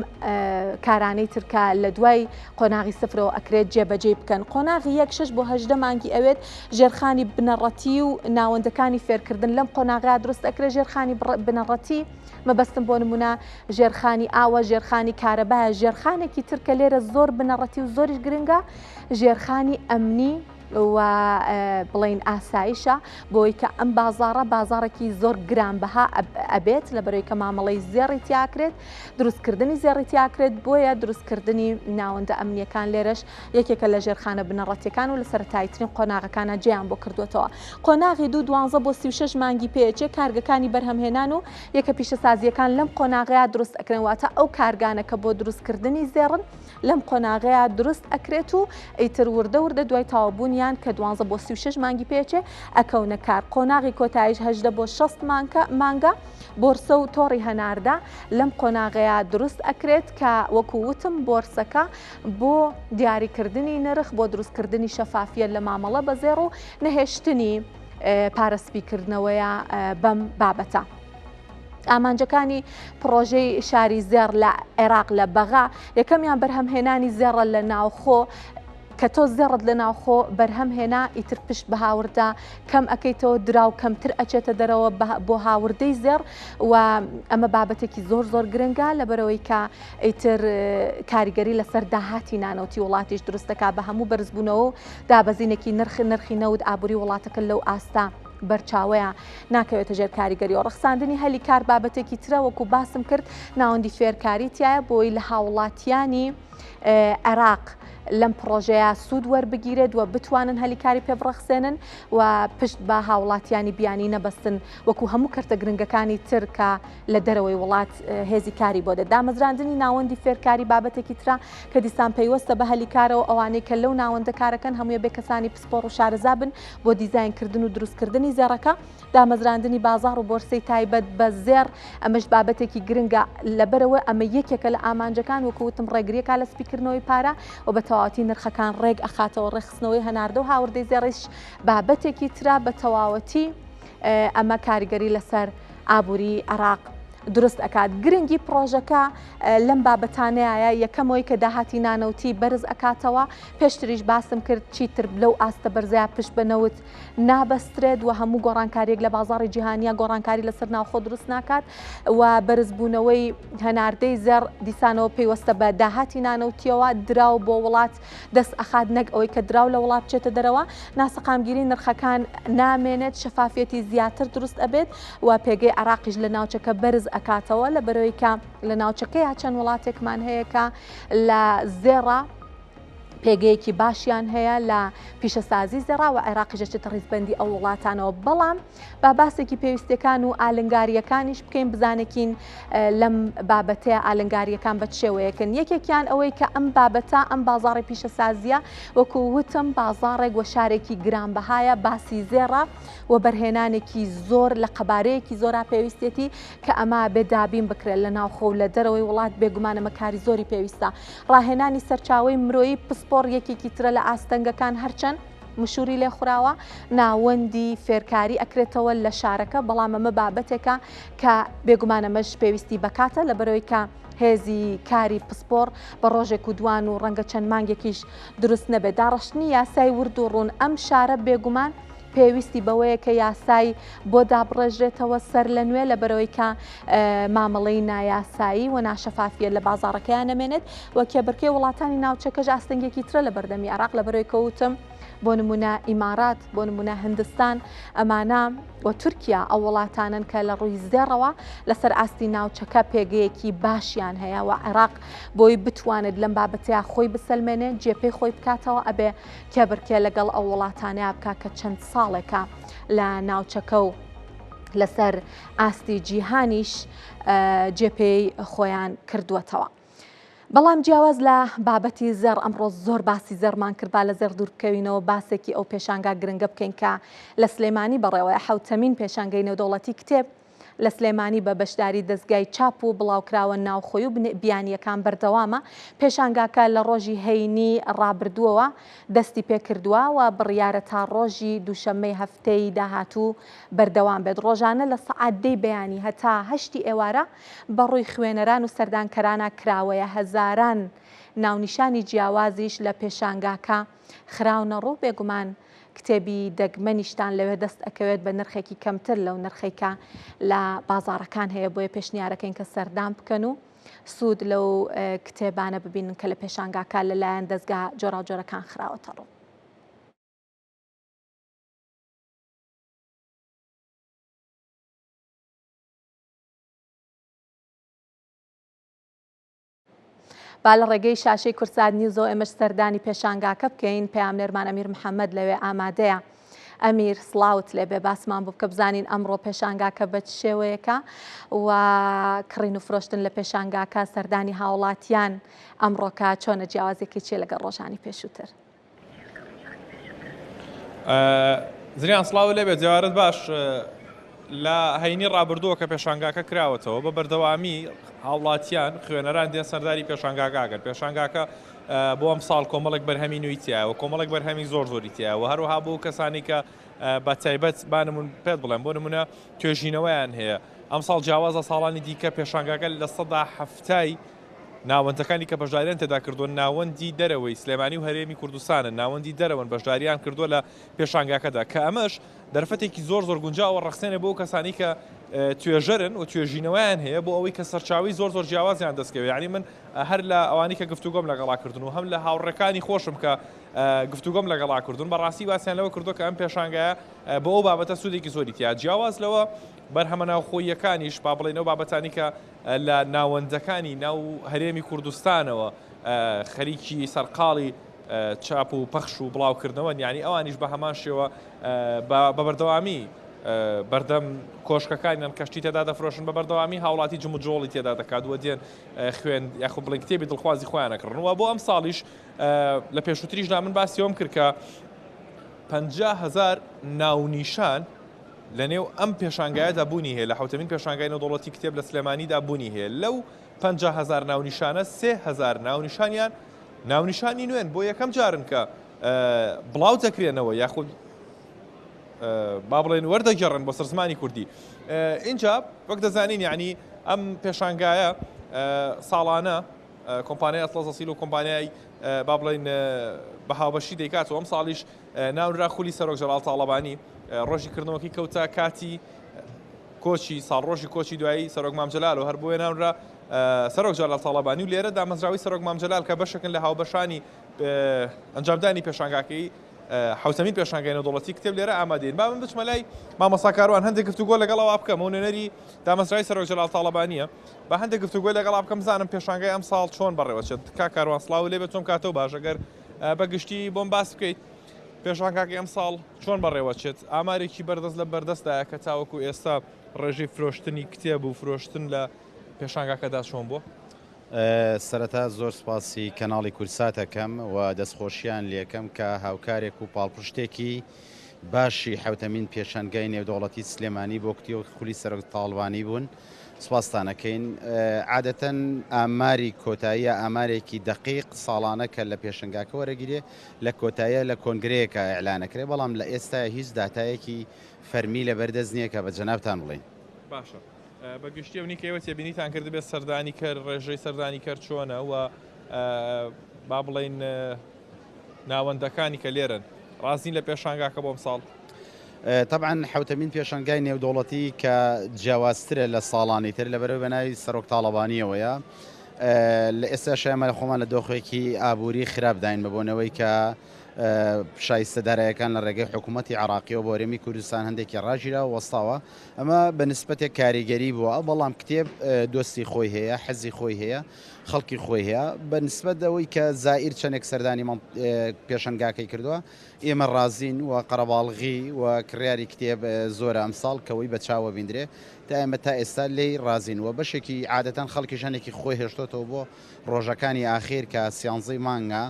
کارانەی تر کە لە دوای قۆناغی سفرەوە ئەکرێت جێبەجێی بکەن. قۆناغی یەک شەش بۆ 18 مانگی ئەوێت ژێرخانی بنەڕەتی و ناوەندەکانی فێرکردن لەم قۆناغا دروست ئەکرێت ژێرخانی بنەڕەتی مەبەستم بۆ نمونە ژێرخانی ئاوە ژێرخانی کارەبایە ژێرخانێکی تر کە لێرە زۆر بنەڕەتی و زۆریش گرنگە ژێرخانی ئەمنی و بڵێین ئاسایشە بۆی کە ئەم بازاڕە بازاڕێکی زۆر گرانبەها ئەبێت لە بەرەوەی کە مامەڵەی زێڕی تیاکرێت دروستکردنی زێڕی تیاکرێت بۆیە دروستکردنی ناوەندە ئەمنیەکان لێرەش یەکێکە لە ژێرخانە بنەڕەتیەکان و لە سەرەتاییترین قۆناغەکانە جێیان بۆ کردوێتەوە قۆناغی دوو دوانزە بۆ 36 مانگی پێچێ کارگەکانی بەرهەمهێنان و یەکە پیشەسازیەکان لەم قۆناغەیە دروست ئەکرێن واتە ئەو کارگانە کە بۆ دروستکردنی زێڕن لەم قۆناغەیا دروست ئەکرێت و ئیتر وردە وردە دوای تەواوبوونیان کە دوانزە بۆ 36 مانگی پێچێ ئەکەونە کار قۆناغی کۆتاییش 18 بۆ 60 مانگە بۆرسە و تۆڕی هەناردە لەم قۆناغەیە دروست ئەکرێت کە وەکو وتم بۆرسەکە بۆ دیاریکردنی نرخ بۆ دروستکردنی شەفافیە لە مامەڵە بە زێڕ و نەهێشتنی پارە سپیکردنەوەیە بەم بابەتە. ئامانجەکانی پڕۆژەی شاری زێڕ لە عێراق لە بەغا، یەکەمیان بەرهەمهێنانی زێڕە لە ناوخۆ، کە تۆ زێڕت لە ناوخۆ بەرهەم هێنا ئیتر پشت بە هاوردە کەم ئەکەیتەوە دراو کەمتر ئەچێتە دەرەوە بۆ هاوردەی زێڕ و ئەمە بابەتێکی زۆر زۆر گرنگە لەبەرەوەی کە ئیتر کاریگەری لەسەر داهاتی نانەوتی وڵاتیش دروست دەکات بە هەموو بەرزبوونەوە و دابەزینێکی نرخ نرخی نەوت ئابووری وڵاتەکە لەو ئاستە بەرچاوەیە ناکەوێتە ژێر کاریگەریەوە. ڕەخساندنی هەلی کار بابەتێکی ترە وەکو باسم کرد ناوەندی فێرکاری تایە بۆی لە هاوڵاتیانی عێراق لەم پڕۆژەیە سوود وەربگیرێت و بتوانن هەلی کاری پێ بڕەخسێنن و پشت بە هاوڵاتیانی بیانی نەبەستن وەکو هەموو کەرتە گرنگەکانی تر کە لە دەرەوەی وڵات هێزی کاری بۆ دێت. دامەزراندنی ناوەندی فێرکاری بابەتێکی ترە کە دیسان پەیوەستە بە هەلی کارەوە ئەوانەی کە لەو ناوەندە کارەکەن هەموویە بێ کەسانی پسپۆڕ و شارەزا بن بۆ دیزاینکردن و دروستکردنی زێڕەکە، دامەزراندنی بازاڕ و بۆرسەی تایبەت بە زێڕ، ئەمەش بابەتێکی گرنگە، لەبەرئەوە ئەمە یەکێکە لە ئامانجەکان، وەکو وتم ڕێگرییەکە لە سپیکردنەوەی پارە و بە تەواوەتی نرخەکان ڕێک ئەخاتەوە، ڕێکخستنەوەی هەناردە و هاوردەی زێڕیش بابەتێکی ترە، بە تەواوەتی ئەمە کاریگەری لەسەر ئابووری عێراق دروست ئەکات. گرنگی پڕۆژەکە لەم بابەتانەیە، یەکەم ئەوەی کە داهاتی نانەوتی بەرز ئەکاتەوە، پێشتریش باسم کرد چیتر لەو ئاستە بەرزەیا پشت بە نەوت نابەسترێت و هەموو گۆڕانکاریەک لە بازاڕی جیهانیە گۆڕانکاری لەسەر ناوخۆ دروست ناکات و بەرزبوونەوەی هەناردەی زێڕ دیسانەوە پەیوەستە بە داهاتی نانەوتیەوە دراو بۆ وڵات دەست ئەخات نەک ئەوەی کە دراو لە وڵات بچێتە دەرەوە ناسەقامگیری نرخەکان نامێنێت شەفافیەتی زیاتر دروست ئەبێت و پێگەی عێراقیش لە ناوچەکە بەرز ئەکاتەوە لە بەرەوەی کە لە ناوچەکەیا چەند وڵاتێکمان هەیە کە لە زێڕە پێگەیەکی باشیان هەیە لە پیشەسازی زێڕا و عێراقیش دەچێتە ڕیزبەندی ئەو وڵاتانەوە بەڵام با باسێکی پێویستیەکان و ئالنگاریەکانیش بکەین بزانێکین لەم بابەتەیە ئالنگاریەکان بە شێوەیەکن یەکێکیان ئەوەی کە ئەم بابەتە ئەم بازاڕی پیشەسازیە وەکو وتم بازاڕێک وە شارێکی گرانبەهایە باسی زێڕە وەبەرهێنانێکی زۆر لە قەبارەیەکی زۆرا پێویستێتی کە ئەمە بێ دابین بکرێت لە ناوخۆ و لە دەرەوەی وڵات بێگومان ئەمە کاری زۆری پێویستە ڕاهێنانی سەرچاوەی مرۆیی پسپۆڕ یەکێکی ترە لە ئاستەنگەکان هەرچەند مشوری لێ خوراوە ناوەندی فێرکاری ئەکرێتەوە لە شارەکە بەڵام ئەمە بابەتێکە کە بێگومان ئەمەش پێویستی بەکاتە لەبەرەوەی کە هێزی کاری پسپۆڕ بە ڕۆژێک و دوان و ڕەنگە چەند مانگێکیش دروست نەبێت داڕشتنی یاسای ورد و ڕوون ئەم شارە بێگومان پێویستی بەوەیە کە یاسای بۆ دابڕێژرێتەوە سەرلەنوێ لەبەرئەوەی کە مامەڵەی نایاسایی و ناشەفافیە لە بازاڕەکەیان نەمێنێت و کێبڕکێ وڵاتانی ناوچەکەش ئاستەنگێکی ترە لە بەردەمی عێراق لەبەرئەوەی کە وتم بۆ نمونە ئیمارات، بۆ نمونە هندستان، ئەمانە و تورکیا ئەو وڵاتانەن کە لە ڕووی زێڕەوە لەسەر ئاستی ناوچەکە پێگەیەکی باشیان هەیە و عێراق بۆی بتوانێت لەم بابەتەیە خۆی بسەلمێنێ جێپێی خۆی بکاتەوە ئەبێ کێبڕکێ لەگەڵ ئەو وڵاتانەیە بکا کە چەند ساڵێکە لە ناوچەکە و لەسەر ئاستی جیهانیش جێپێی خۆیان کردووەتەوە. بەڵام جیاواز لە بابەتی زێڕ ئەمڕۆ زۆر باسی زێڕمان کرد با لە زێڕ دوور بکەوینەوە باسێکی ئەو پێشانگا گرنگە بکەین کە لە سلێمانی بەڕێوەیە حەوتەمین پێشانگەی نێودەوڵەتی کتێب لە سلێمانی بە بەشداری دەزگای چاپ و بڵاوکراوە ناوخۆی و بیانییەکان بەردەوامە، پێشانگاکە لە ڕۆژی هەینی ڕابردووەوە دەستی پێکردووە و بڕیارە تا ڕۆژی دووشەممەی هەفتەی داهاتوو بەردەوام بێت، ڕۆژانە لە سەعات دەی بەیانی هەتا هەشتی ئێوارە بەڕووی خوێنەران و سەردانکەرانە کراوەیە، هەزاران ناونیشانی جیاوازیش لە پێشانگاکە خراونەڕوو، بێگومان کتێبی دەگمەنیشتان لەوێ دەست ئەکەوێت بە نرخێکی کەمتر لەو نرخەی کە لە بازاڕەکان هەیە بۆیە پێشنیارەکەین کە سەردان بکەن و سوود لەو کتێبانە ببینن کە لە پێشانگاکە لەلایەن دەزگا جۆراوجۆرەکان خراوەتە ڕوو. با لە ڕێگەی شاشەی کوردسات نیوزەوە ئێمەش سەردانی پێشانگاکە بکەین، پەیامنێرمان ئەمیر محەمەد لەوێ ئامادەیە. ئەمیر سڵاوت لێبێ، باسمان بۆ بکە بزانین ئەمڕۆ پێشانگاکە بە چ شێوەیەکە و کڕین و فرۆشتن لە پێشانگاکە، سەردانی هاوڵاتیان ئەمڕۆکە چۆنە، جیاوازیەکەی چییە لەگەڵ ڕۆژانی پێشووتر؟ زریان سڵاو لێبێت جوارت باش لە هەینی ڕابردووە کە پێشانگاکە کراوەتەوە بە بەردەوامی هاوڵاتیان خوێنەران دێن سەرداری پێشانگاکەگەن پێشانگاکە بۆ ئەم ساڵ کۆمەڵێک بەرهەمی نوێی تایەوە کۆمەڵێک بەرهەمی زۆر زۆری تایەوە هەروەها بۆ کەسانی کە بە تایبەت بانمون پێت بڵێم بۆ نمونە توێژینەوەیان هەیە ئەم ساڵ جیاوازە ساڵانی دیکە پێشانگاکە 70% ناوەندەکانی کە بەشداریان تێدا کردووە ناوەندی دەرەوەی سلێمانی و هەرێمی کوردستانن، ناوەندی دەرەوەن بەشداریان کردووە لە پێشانگاکەدا، کە ئەمەش دەرفەتێکی زۆر زۆر گونجاوە ڕەخسێنێ بۆ ئەو کەسانەی کە توێژەرن و توێژینەوەیان هەیە بۆ ئەوەی کە سەرچاوەی زۆر زۆر جیاوازیان دەستکەوێت، یانی من هەر لە ئەوانەی کە گفتوگۆم لەگەڵا کردن و هەم لە هاوڕێکانی خۆشم کە گفتوگۆم لەگەڵا کردوون بەڕاستی باسیان لەوە کردووە کە ئەم پێشانگایە بۆ ئەو بابەتە سوودێکی زۆری تیا جیاواز لەوە بەرهەمە ناوخۆییەکانیش با بڵێین ئەو بابەتانی کە لە ناوەندەکانی ناو هەرێمی کوردستانەوە خەریکی سەرقاڵی چاپ و پەخش و بڵاوکردنەوەن یانی ئەوانیش بە هەمان شێوە بە بەردەوامی بەردەم کۆشکەکانیان کەشتی تێدا دەفرۆشن بە بەردەوامی هاوڵاتی جموجۆڵی تێدا دەکات و دێن خوێن یاخود بڵێن کتێبی دڵخوازی خۆیان ئەکڕن و بۆ ئەم ساڵیش لە پێشووتریشدا من باسی ئەوم کرد کە 50 هەزار ناونیشان لەنێو ئەم پێشانگایەدا بوونی هەیە، لە حەوتەمین پێشانگای نێودەوڵەتی کتێب لە سلێمانیدا بوونی هەیە، لەو 50,000 ناونیشانە 3000 ناونیشانیان ناونیشانی نوێن، بۆ یەکەم جارن کە بڵاو دەکرێنەوە یاخود با بڵێن وەردەگێڕن بۆ سەر زمانی کوردی. ئینجا وەک دەزانین یعنی ئەم پێشانگایە ساڵانە کۆمپانیای ئەتڵەس ئەسیل و کۆمپانیای با بڵێن بە هاوبەشی دەیکات و ئەم ساڵیش ناونرا خولی سەرۆک جەلال تاڵەبانی، ڕۆژی کردنەوەکەی کەوتە کاتی کۆچی ساڵڕۆژی کۆچی دوایی سەرۆک مام جەلال و هەر بۆیە ناونرا سەرۆک جەلال تاڵەبانی و لێرە دامەزراوەی سەرۆک مام جەلال کە بەشێکن لە هاوبەشانی ئەنجامدانی پێشانگاکەی حوتەمین پێشانگای نێودەوڵەتی کتێب لێرە ئامادەین. با من بچمە لای مامۆستا کاروان هەندێک گفتوگۆ لەگەڵەوە بکەم و نوێنەری دامەزراوی سەرۆک جەلال تاڵەبانییە با هەندێک گفتوگۆ لەگەڵا بکەم بزانم پێشانگای ئەمساڵ چۆن بەڕێوەچێت. کاک کاروان سڵاو لێ بێت چۆن کاتەوە باش ئەگەر بە گشتی بۆم باس بکەیت پێشانگاکەی ئەمساڵ چۆن بەڕێوەچێت؟ ئامارێکی بەردەست لە بەردەستدایە کە تاوەکو ئێستا ڕێژەی فرۆشتنی کتێب و فرۆشتن لە پێشانگاکەدا چۆن بووە؟ سەرەتا زۆر سوپاسی کەناڵی کوردسات ئەکەم و دەستخۆشیان لێکەم کە هاوکارێک و پاڵپشتێکی باشی حەوتەمین پێشانگای نێودەوڵەتی سلێمانی بۆ کتێب خولی سەرۆک تاڵبانی بوون. سوپاستان ئەکەین. عادەتەن ئاماری کۆتایی یا ئامارێکی دەقیق ساڵانە کە لە پێشەنگاکە وەرەگیرێ لە کۆتاییا لە کۆنگرەیەکا ئیعلان ئەکرێ بەڵام لە ئێستایا هیچ داتایەکی فەرمی لە بەردەست نییە کە بە جەنابتان بڵێین. باشە بە گشتی ئەونی کە ئێوە تێبینیتان کردبێت سەردانیکەر ڕێژەی سەردانیکەر چۆنە و با بڵێین ناوەندەکانی کە لێرەن ڕازین لە پێشانگاکە بۆ ئەمساڵ؟ تەبعەن حەوتەمین پێشانگای نێودەوڵەتی کە جیاوازترە لە ساڵانی تر لەبەرئەوەی بە ناوی سەرۆک تاڵەبانیەوەیە لە ئێستا شایمە لە خۆمان لە دۆخێکی ئابووری خراپداین بە بۆنەوەی کە شایستە دارایەکان لە ڕێگەی حکوومەتی عێراقیەوە بۆ هەرێمی کوردستان هەندێکی ڕاگیرا و وەستاوە ئەمە بە نسبەتێک کاریگەری بووە بەڵام کتێب دۆستی خۆی هەیە حەزی خۆی هەیە خەڵکی خۆی هەیە بە نسبەت ئەوەی کە زائیر چەندێک سەردانی پێشەنگاکەی کردووە ئێمە ڕازین و قەرەباڵغی و کڕیاری کتێب زۆرە ئەمساڵ کەوەی بە چاوە بیندرێ تا ئێمە تا ئێستا لێی ڕازین و بەشێکی عادەتەن خەڵکیش هەنێکی خۆی هێشتۆتەوە بۆ ڕۆژەکانی ئاخیر کە سیانزەی مانگە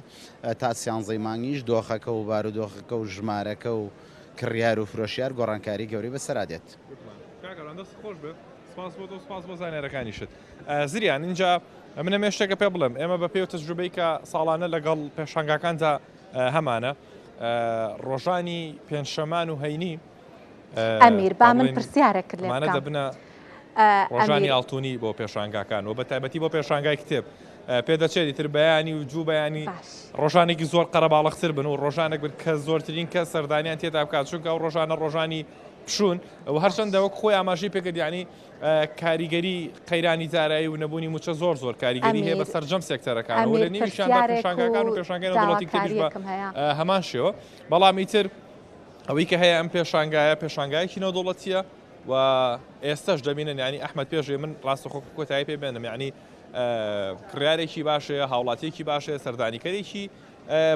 تا سیانزەی مانگیش دۆخەکە و بارودۆخەکە و ژمارەکە و کڕیار و فرۆشیار گۆڕانکاری گەورەی بەسەرا دێت. کاک ئارام دەستت خۆش بێت سپاس بۆ تۆ سپاس بۆ زانیارەکانیشت. زریان ئینجا من ئەمێ شتێکە پێ بڵێم ئێمە بە پێی و تەجروبەی کە ساڵانە لەگەڵ پێشانگاکاندا هەمانە ڕۆژانی پێنجشەمان و هەینی ئەمیر با من پرسیارێکت لێ بکەم. دەبنە ڕۆژانی ئاڵتونی بۆ پێشانگاکان و بە تایبەتی بۆ پێشانگای کتێب پێدەچێت ئیتر بەیانی و جوو بەیانی ڕۆژانێکی زۆر قەرەباڵختر بن و ڕۆژانێک بن کە زۆرترین کە سەردانیان تێدا بکات چونکە ئەو ڕۆژانە ڕۆژانی پشوون و هەرچەندە وەک خۆی ئاماژەی پێکرد یعنی کاریگەری قەیرانی دارایی و نەبوونی موچە زۆر زۆر کاریگەری هەیە بە سەرجەم سێکتەرەکان و لە نێویشیاندا پێشانگاکان و پێشانگای نێودەوڵەتی کتێبیش بە هەمان شێوە بەڵام ئیتر ئەوەی کە هەیە ئەم پێشانگایە پێشانگایەکی نێودەوڵەتیە و ئێستش دەبینن ینی ئەحمد پێشێ من ڕاستەخۆ کۆتایی پێ بێنم یعنی کڕیارێکی باشەیە هاوڵاتیەکی باشەیە سەردانیکەرێکی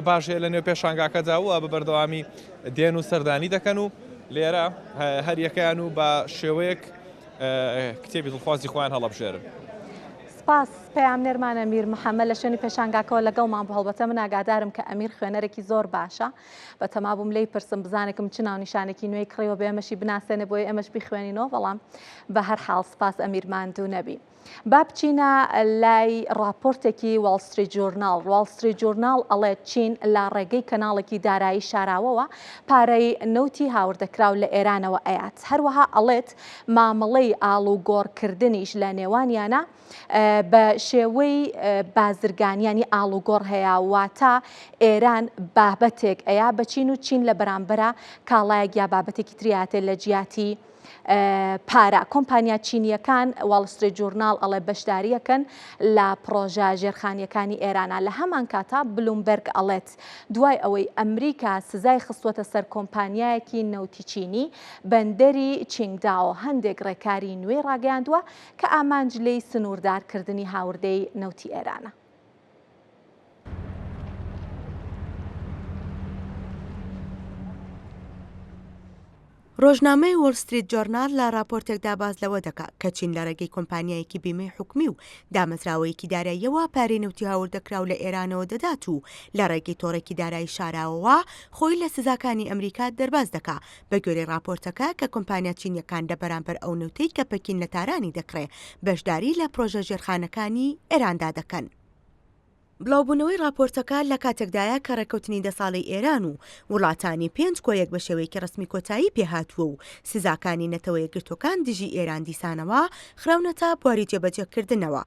باش هەیە لە نێو پێشانگاکەدا و بە بەردەوامی دێن و سەردانی دەکەن و لێرە هەریەکەیان و بە شێوەیەک کتێبی دڵخوازی خۆیان هەڵەبژێرن. سپاس پەیامنێرمان ئەمیر محەممەد لە شوێنی پێشانگاکەوە لەگەڵمان بوو هەڵبەتە من ئاگادارم کە ئەمیر خوێنەرێکی زۆر باشە بەتەما بووم لێی پرسم بزانێکم چ ناونیشانێکی نوێی کڕیوە بێ ئێمەشی بناسێنێ بۆی ئێمەش بیخوێنینەوە بەڵام بە هەر حاڵ سپاس ئەمیر ماندوو نەبی. با بچینە لای ڕاپۆرتێکی واڵ ستریت جۆرناڵ. واڵ ستریت جۆرناڵ ئەڵێت چین لە ڕێگەی کەناڵێکی دارایی شاراوەوە پارەی نەوتی هاوردەکراو لە ئێرانەوە ئەیات. هەروەها ئەڵێت مامەڵەی ئاڵوگۆڕکردنیش لە نێوانیانە بە شێوەی بازرگانیانی ئاڵوگۆڕ هەیە واتە ئێران بابەتێک ئەیا بە چین و چین لە بەرامبەرا کاڵایەک یا بابەتێکی تریاتێ لە جیاتی پارە. کۆمپانیا چینییەکان، واڵ ستریت جورناڵ ئەڵێ بەشدارییەکەن لە پڕۆژە ژێرخانییەکانی ئێرانا. لە هەمانکاتا بلومبێرگ ئەڵێت دوای ئەوەی ئەمریکا سزای خستووەتە سەر کۆمپانیایەکی نەوتی چینی، بەندەری چینگداओ هەندێک ڕێکاری نوێی ڕاگەیاندووە کە ئامانج لێی سنووردارکردنی هاوردەی نەوتی ئێرانە. ڕۆژنامەی وۆڵ ستریت جۆرناڵ لە ڕاپۆرتێکدا باس لەوە دەکا کە چین لە ڕێگەی کۆمپانیایەکی بیمەی حکومی و دامەزراوەیەکی داراییەوە پارەی نەوتی هاوردەکراو لە ئێرانەوە دەدات و لە ڕێگەی تۆڕێکی دارایی شاراوەوە خۆی لە سزاکانی ئەمریکا دەرباز دەکا بە گوێرەی ڕاپۆرتەکە کە کۆمپانیا چینییەکان لە بەرامبەر ئەو نەوتەی کە پەکین لە تارانی دەکڕێ بەشداری لە پرۆژە ژێرخانەکانی ئێراندا دەکەن. بڵاوبوونەوەی ڕاپۆرتەکە لە کاتێکدایە کە ڕێککەوتنی دە ساڵەی ئێران و وڵاتانی پێنج کۆ یەک بە شێوەیەکی ڕەسمی کۆتایی پێهاتووە و سزاکانی نەتەوە یەکگرتووەکان دژی ئێران دیسانەوە خراونەتە بواری جێبەجێکردنەوە.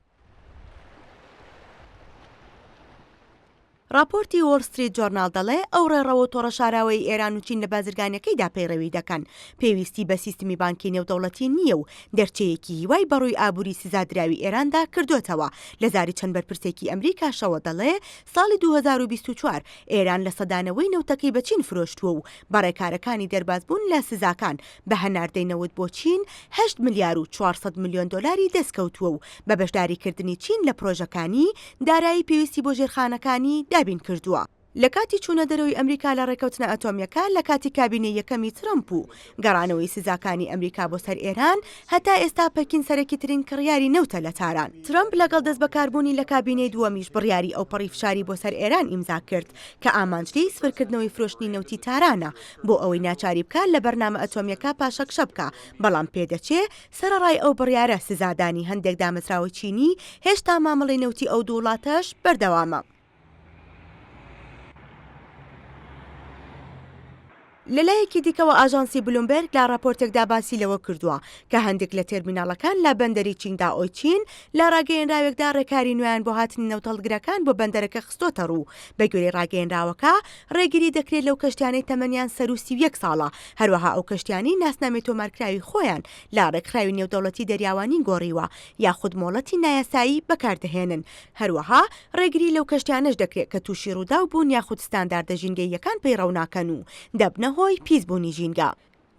ڕاپۆرتی وۆڵ ستریت جۆرناڵ دەڵێ، ئەو ڕێڕەوە و تۆڕە شاراوەی ئێران و چین لە بازرگانیەکەیدا پەیڕەوی دەکەن، پێویستی بە سیستمی بانکی نێودەوڵەتی نییە و دەرچەیەکی هیوای بەڕووی ئابووری سزادراوی ئێراندا کردۆتەوە، لە زاری چەند بەرپرسێکی ئەمریکاشەوە دەڵێ، ساڵی 2024 ئێران لە سەدا نەوەی نەوتەکەی بە چین فرۆشتووە و بە ڕێکارەکانی دەربازبوون لە سزاکان بە هەناردەی نەوت بۆ چین هەشت ملیار و 400 ملیۆن دۆلاری دەستکەوتووە و بە بەشداریکردنی چین لە پرۆژەکانی، دارایی پێویستی بۆ ژێرخانەکانی دابین کردووە. لە کاتی چوونە دەرەوەی ئەمریکا لە ڕێکەوتنە ئەتۆمییەکە لە کاتی کابینەی یەکەمی ترەمپ و گەڕانەوەی سزاکانی ئەمریکا بۆ سەر ئێران، هەتا ئێستا پەکین سەرەکیترین کڕیاری نەوتە لە تاران. ترەمپ لەگەڵ دەستبەکاربوونی لە کابینەی دووەمیش بڕیاری ئەوپەڕی فشاری بۆ سەر ئێران ئیمزا کرد کە ئامانج لێی سفرکردنەوەی فرۆشتنی نەوتی تارانە بۆ ئەوەی ناچاری بکا لە بەرنامە ئەتۆمییەکە پاشەکشە بکا، بەڵام پێدەچێ سەرەڕای ئەو بڕیارە سزادانی هەندێک دامەزراوەی چینی، هێشتا مامەڵەی نەوتی ئەو دوو وڵاتەش بەردەوامە. لەلایەکی دیکەوە ئاژانسی بلومبێرگ لە ڕاپۆرتێکدا باسی لەوە کردووە کە هەندێک لە تێرمیناڵەکان لە بەندەری چینگدائۆی چین لە ڕاگەیەنراوێکدا ڕێکاری نوێیان بۆ هاتنی نەوتهەڵگرەکان بۆ بەندەرەکە خستۆتەڕوو. بەگوێرەی ڕاگەیەنراوەکە، ڕێگری دەکرێت لەو کەشتیانەی تەمەنیان سەروو 31 ساڵە، هەروەها ئەو کەشتیانەی ناسنامەی تۆمارکراوی خۆیان لە ڕێکخراوی نێودەوڵەتی دەریاوانی گۆڕیوە یاخود مۆڵەتی نایاسایی بەکاردەهێنن، هەروەها ڕێگری لەو کەشتیانەش دەکرێت کە تووشی ڕووداو بوون یاخود ستانداردە ژینگەییەکان پەیڕەو ناکەن و دەبنە هۆی پیسبوونی ژینگە.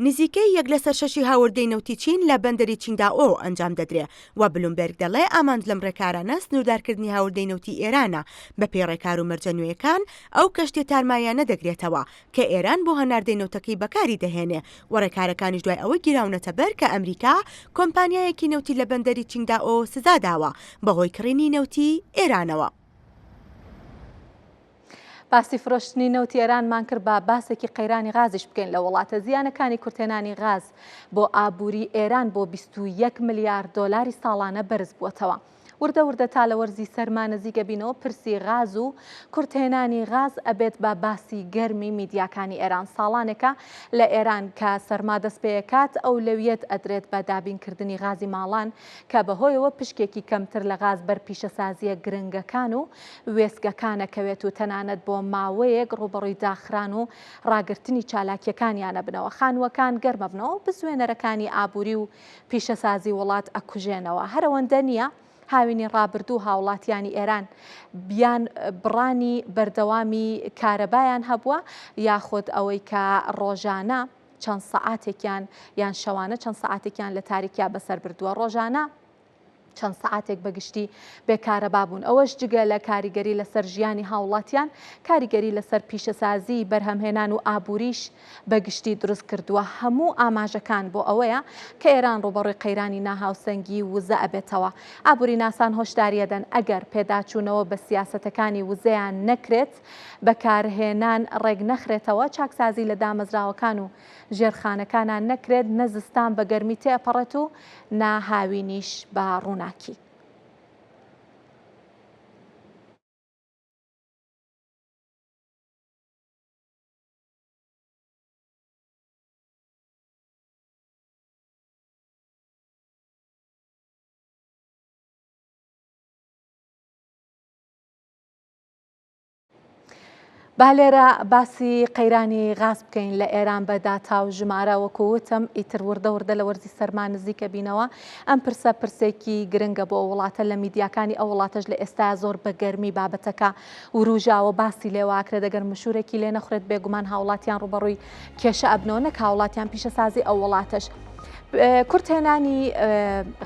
نزیکەی یەک لەسەر شەشی هاوردەی نەوتی چین لە بەندەری چینگدائۆ ئەنجام دەدرێ و بلومبێرگ دەڵێ ئامانج لەم ڕێکارانە سنووردارکردنی هاوردەی نەوتی ئێرانە بەپێی ڕێکار و مەرجە نوێیەکان ئەو کەشتیە تارماییانە دەگرێتەوە کە ئێران بۆ هەناردەی نەوتەکەی بەکاری دەهێنێ و ڕێکارەکانیش دوای ئەوە گیراونەتە بەر کە ئەمریکا کۆمپانیایەکی نەوتی لە بەندەری چینگدائۆ سزا داوە بەهۆی کڕینی نەوتی ئێرانەوە. باسی فرۆشتنی نەوتی ئێرانمان کرد با باسێکی قەیرانی غازیش بکەین لە وڵاتە زیانەکانی کورتهێنانی غاز بۆ ئابووری ئێران بۆ 21 ملیار دۆلاری ساڵانە بەرز بووەتەوە. وردە وردە تا لە وەرزی سەرما نزیک ئەبینەوە پرسی غاز و کورتهێنانی غاز ئەبێت بە باسی گەرمی میدیاکانی ئێران. ساڵانێکە لە ئێران کە سەرما دەست پێیەکات ئەولەویەت ئەدرێت بە دابینکردنی غازی ماڵان کە بەهۆیەوە پشکێکی کەمتر لە غاز بەر پیشەسازییە گرنگەکان و وێستگەکان ئەکەوێت و تەنانەت بۆ ماوەیەک ڕووبەڕووی داخران و ڕاگرتنی چالاکییەکانیان ئەبنەوە. خانووەکان گەرمەبنەوە و بزوێنەرەکانی ئابووری و پیشەسازی وڵات ئەکوژێنەوە. هەر ئەوەندە نییە، هاوینی ڕابردوو هاوڵاتیانی ئێران یان بڕانی بەردەوامی کارەبایان هەبووە یاخود ئەوەی کە ڕۆژانە چەند سەعاتێکیان یان شەوانە چەند سەعاتێکیان لە تاریکیا بەسەر بردووە. ڕۆژانە چەند سەعاتێک بە گشتی بێ کارەبا بوون. ئەوەش جگە لە کاریگەری لەسەر ژیانی هاوڵاتیان، کاریگەری لەسەر پیشەسازی، بەرهەمهێنان و ئابووریش بە گشتی دروست کردووە. هەموو ئاماژەکان بۆ ئەوەیە کە ئێران ڕووبەڕووی قەیرانی ناهاوسەنگی وزە ئەبێتەوە. ئابووریناسان هۆشداری ئەدەن ئەگەر پێداچوونەوە بە سیاسەتەکانی وزەیان نەکرێت، بەکارهێنان ڕێکنەخرێتەوە، چاکسازی لە دامەزراوەکان و ژێرخانەکانا نەکرێت، نە زستان بە گەرمی تێئەپەڕێت و نە هاوینیش بە ڕووناکی. با لێرە باسی قەیرانی غاز بکەین لە ئێران بە داتا و ژمارە وەکو وتم ئیتر وردە وردە لە وەرزی سەرما نزیکە بینەوە ئەم پرسە پرسێکی گرنگە بۆ وڵاتە لە میدیاکانی ئەو وڵاتەش لە ئێستا زۆر بە گەرمی بابەتەکە وروژاوە باسی لێواکرێت دەگەر مشورێکی لێ نەخورێت بێگومان هاوڵاتیان ڕوبەڕووی کێشە ئەبنەوە نەک هاوڵاتیان پیشەسازی ئەو وڵاتەش. کورتهێنانی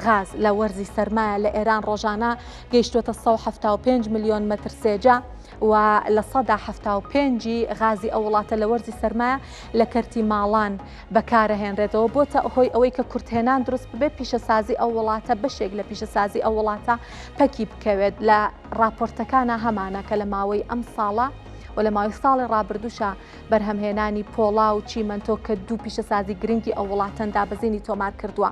غاز لە وەرزی سەرمایە لە ئێران ڕۆژانە گەیشتووەتە 175 ملیۆن مەتر سێجا و 75% ی غازی ئەو وڵاتە لە وەرزی سەرمایە لە کەرتی ماڵان بەکارەهێنرێتەوە بۆتە هۆی ئەوەی کە کورتهێنان دروست ببێت پیشەسازی ئەو وڵاتە بەشێک لە پیشەسازی ئەو وڵاتە پەکی بکەوێت لە راپۆرتەکانە هەمانە کە لە ماوەی ئەم ساڵە و لە ماوەی ساڵی ڕابردووشە بەرهەمهێنانی پۆڵا و چیمەنتۆ کە دوو پیشەسازی گرنگی ئەو وڵاتەن دابەزینی تۆمار کردووە.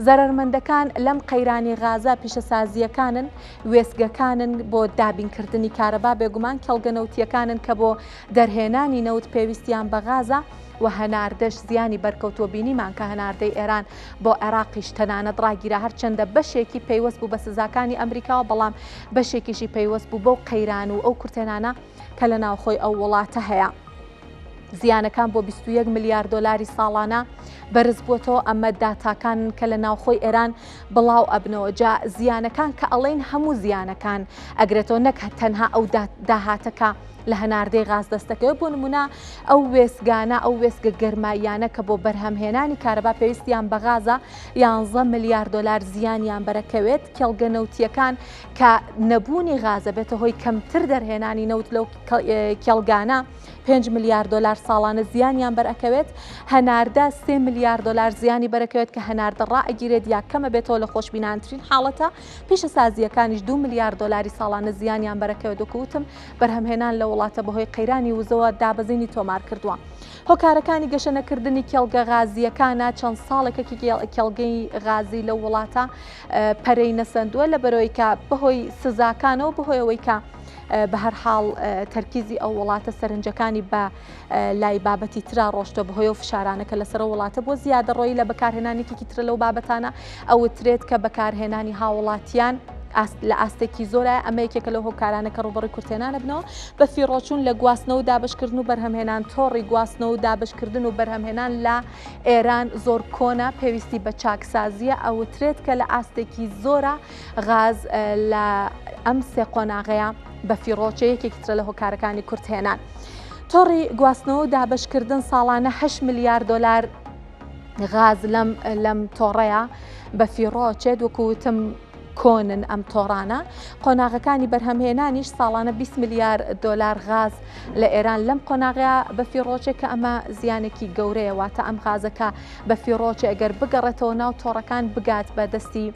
زەرەرمەندەکان لەم قەیرانی غازە پیشەسازییەکانن، وێستگەکانن بۆ دابینکردنی کارەبا، بێگومان کێڵگە نەوتییەکانن کە بۆ دەرهێنانی نەوت پێویستیان بە غازە و هەناردەش زیانی بەرکەوتووە، بینیمان کە هەناردەی ئێران بۆ عێراقیش تەنانەت ڕاگیرا، هەرچەندە بەشێکی پەیوەست بوو بە سزاکانی ئەمریکاوە، بەڵام بەشێکیشی پەیوەست بوو بەو قەیران و ئەو کورتهێنانە کە لە ناوخۆی ئەو وڵاتە هەیە. زیانەکان بۆ 21 ملیار دۆلاری ساڵانە بەرز بووەتەوە ئەمە داتاکانن کە لە ناوخۆی ئێران بڵاو ئەبنەوە جا زیانەکان کە ئەڵێن هەموو زیانەکان ئەگرێتەوە نەک تەنها ئەو داهاتەکە لە هەناردەی غاز دەستەکەوێت بۆ نمونە ئەو وێستگانە ئەو وێستگە گەرماییانە کە بۆ بەرهەمهێنانی کارەبا پێویستیان بە غازە 11 ملیار دۆلار زیانیان بەرەکەوێت کێڵگە نەوتیەکان کە نەبوونی غازە بێتە هۆی کەمتر دەرهێنانی نەوت لەو کێڵگانە 5 ملیار دۆلار ساڵانە زیانیان بەرئەکەوێت، هەناردە 3 ملیار دۆلار زیانی بەرەکەوێت کە هەناردە ڕائەگیرێت یا کەمە بێتەوە لە خۆشبینانترین حاڵەتە، پیشەسازییەکانیش 2 ملیار دۆلاری ساڵانە زیانیان بەرەکەوێت وەکو وتم بەرهەمهێنان لە وڵاتە بەهۆی قەیرانی وزەوە دابەزینی تۆمار کردووە. هۆکارەکانی گەشەنەکردنی کێڵگە غازییەکانە چەند ساڵێکە کێڵگەی غازی لەو وڵاتە پەرەی نەسەندووە لەبەرئەوەی کە بەهۆی سزاکانەوە بەهۆی ئەوەی کە. بە هەر حاڵ تەرکیزی ئەو وڵاتە سەرنجەکانی بە لای بابەتی ترا ڕۆشتوە بەهۆی ئەو فشارانە کە لەسەر ئەو وڵاتە بووە زیادەڕۆیی لە بەکارهێنان یەکێکی ترە لەو بابەتانە ئەوترێت کە بەکارهێنانی هاوڵاتیان لە ئاستێکی زۆرە ئەمە یەکێکە لەو هۆکارانە کە ڕووبەڕووی کورتهێنان ئەبنەوە بە فیڕۆچوون لە گواستنەوە و دابەشکردن و بەرهەمهێنان تۆڕی گواستنەوە و دابەشکردن و بەرهەمهێنان لە ئێران زۆر کۆنە پێویستی بە چاکسازیە ئەوترێت کە لە ئاستێکی زۆرە غاز لە ئەم سێ قۆناغەیە بەفیڕۆچێ یەکێکی ترە لە هۆکارەکانی کورتهێنان. تۆڕی گواستنەوە و دابەشکردن ساڵانە 8 ملیار دۆلار غاز لەم لەم تۆڕەیە بەفیڕۆچێت وەکو وتم کۆنن ئەم تۆڕانە قۆناغەکانی بەرهەمهێنانیش ساڵانە 20 ملیار دۆلار غاز لە ئێران لەم قۆناغەیە بەفیڕۆچێ کە ئەمە زیانێکی گەورەیە واتە ئەم غازەکە بەفیڕۆچێ ئەگەر بگەڕێتەوە ناو تۆڕەکان بگات بە دەستی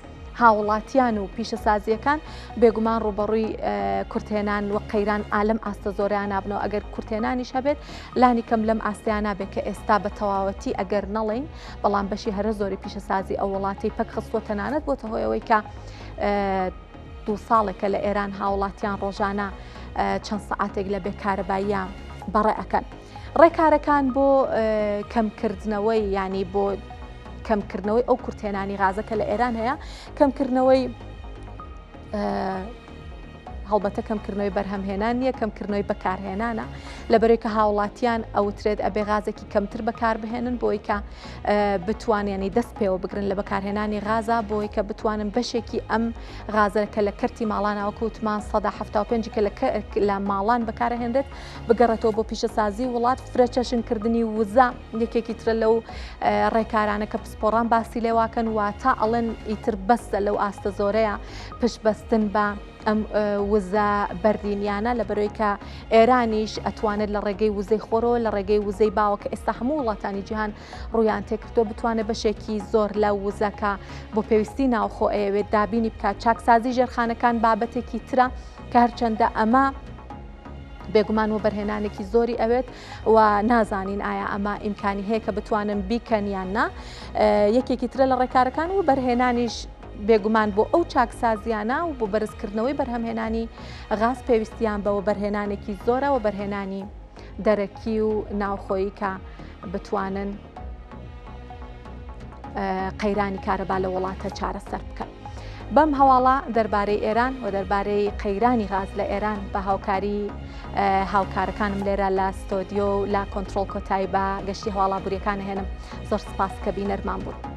هاوڵاتیان و پیشەسازییەکان بێگومان ڕووبەڕووی کورتهێنان و قەیران ئالەم ئاستە زۆرەیان نابنەوە ئەگەر کورتهێنانیش هەبێت لانی کەم لەم ئاستەیان نابێت کە ئێستا بە تەواوەتی ئەگەر نەڵێین بەڵام بەشی هەرە زۆری پیشەسازی ئەو وڵاتەی پەک خستووە تەنانەت بۆتە هۆیەوەی کە دوو ساڵێکە لە ئێران هاوڵاتیان ڕۆژانە چەند سەعاتێک لە بێکارەباییە بەڕێ ئەکەن. ڕێکارەکان بۆ کەمکردنەوەی ینی بۆ کەمکردنەوەی ئەو کورتهێنانی غازە کە لە ئێران هەیە کەمکردنەوەی هەڵبەتە کەمکردنەوەی بەرهەمهێنان نییە کەمکردنەوەی بەکارهێنانە لەبەرەی کە هاوڵاتیان ئەوترێت ئەبێ غازێکی کەمتر بەکاربهێنن بۆی کە بتوانیانی دەست پێوە بگرن لە بەکارهێنانی غازا بۆی کە بتوانن بەشێکی ئەم غازە کە لە کەرتی ماڵان وەکوتمان 175 کە لە ماڵان بەکارهێنرێت بگەڕێتەوە بۆ پیشەسازی وڵات فرەچەشنکردنی وزە یەکێکی ترە لەو ڕێکارانە کە پسپۆڕان باسی لێواکەن واتە ئەڵێن ئیتر بەسە لەو ئاستە زۆرەیە پشت بەستن بە ئەم وزە بەردینیانە لە بەرەوەی کە ئێرانیش ئەتوانێت لە ڕێگەی وزەی خۆرەوە لە ڕێگەی وزەی باوە کە ئێستا هەموو وڵاتانی جیهان ڕویان تێکردووە بتوانێت بەشێکی زۆر لە وزەکە بۆ پێویستی ناوخۆ ئەیەوێت دابینی بکات چاکسازی ژێرخانەکان بابەتێکی ترە کە هەرچەندە ئەمە بێگومان وەبەرهێنانێکی زۆری ئەوێت و نازانین ئایا ئەمە ئیمکانی هەیە کە بتوانن بیکەن یان نا یەکێکی ترە لە ڕێکارەکان و بەرهێنانیش بێگومان بۆ ئەو چاکسازیانە و بۆ بەرزکردنەوەی بەرهەمهێنانی غاز پێویستیان بە وەبەرهێنانێکی زۆرە وەبەرهێنانی دەرەکی و ناوخۆیی کە بتوانن قەیرانی کارەبا لە وڵاتە چارەسەر بکەن. بەم هەواڵە دەربارەی ئێران و دەربارەی قەیرانی غاز لە ئێران بە هاوکاری هاوکارەکانم لێرە لە ستۆدیۆ و لە کۆنتترۆل کۆتایی بە گەشتی هەواڵابووریەکان هێنم زۆر سپاس کە بینەرمان بوون.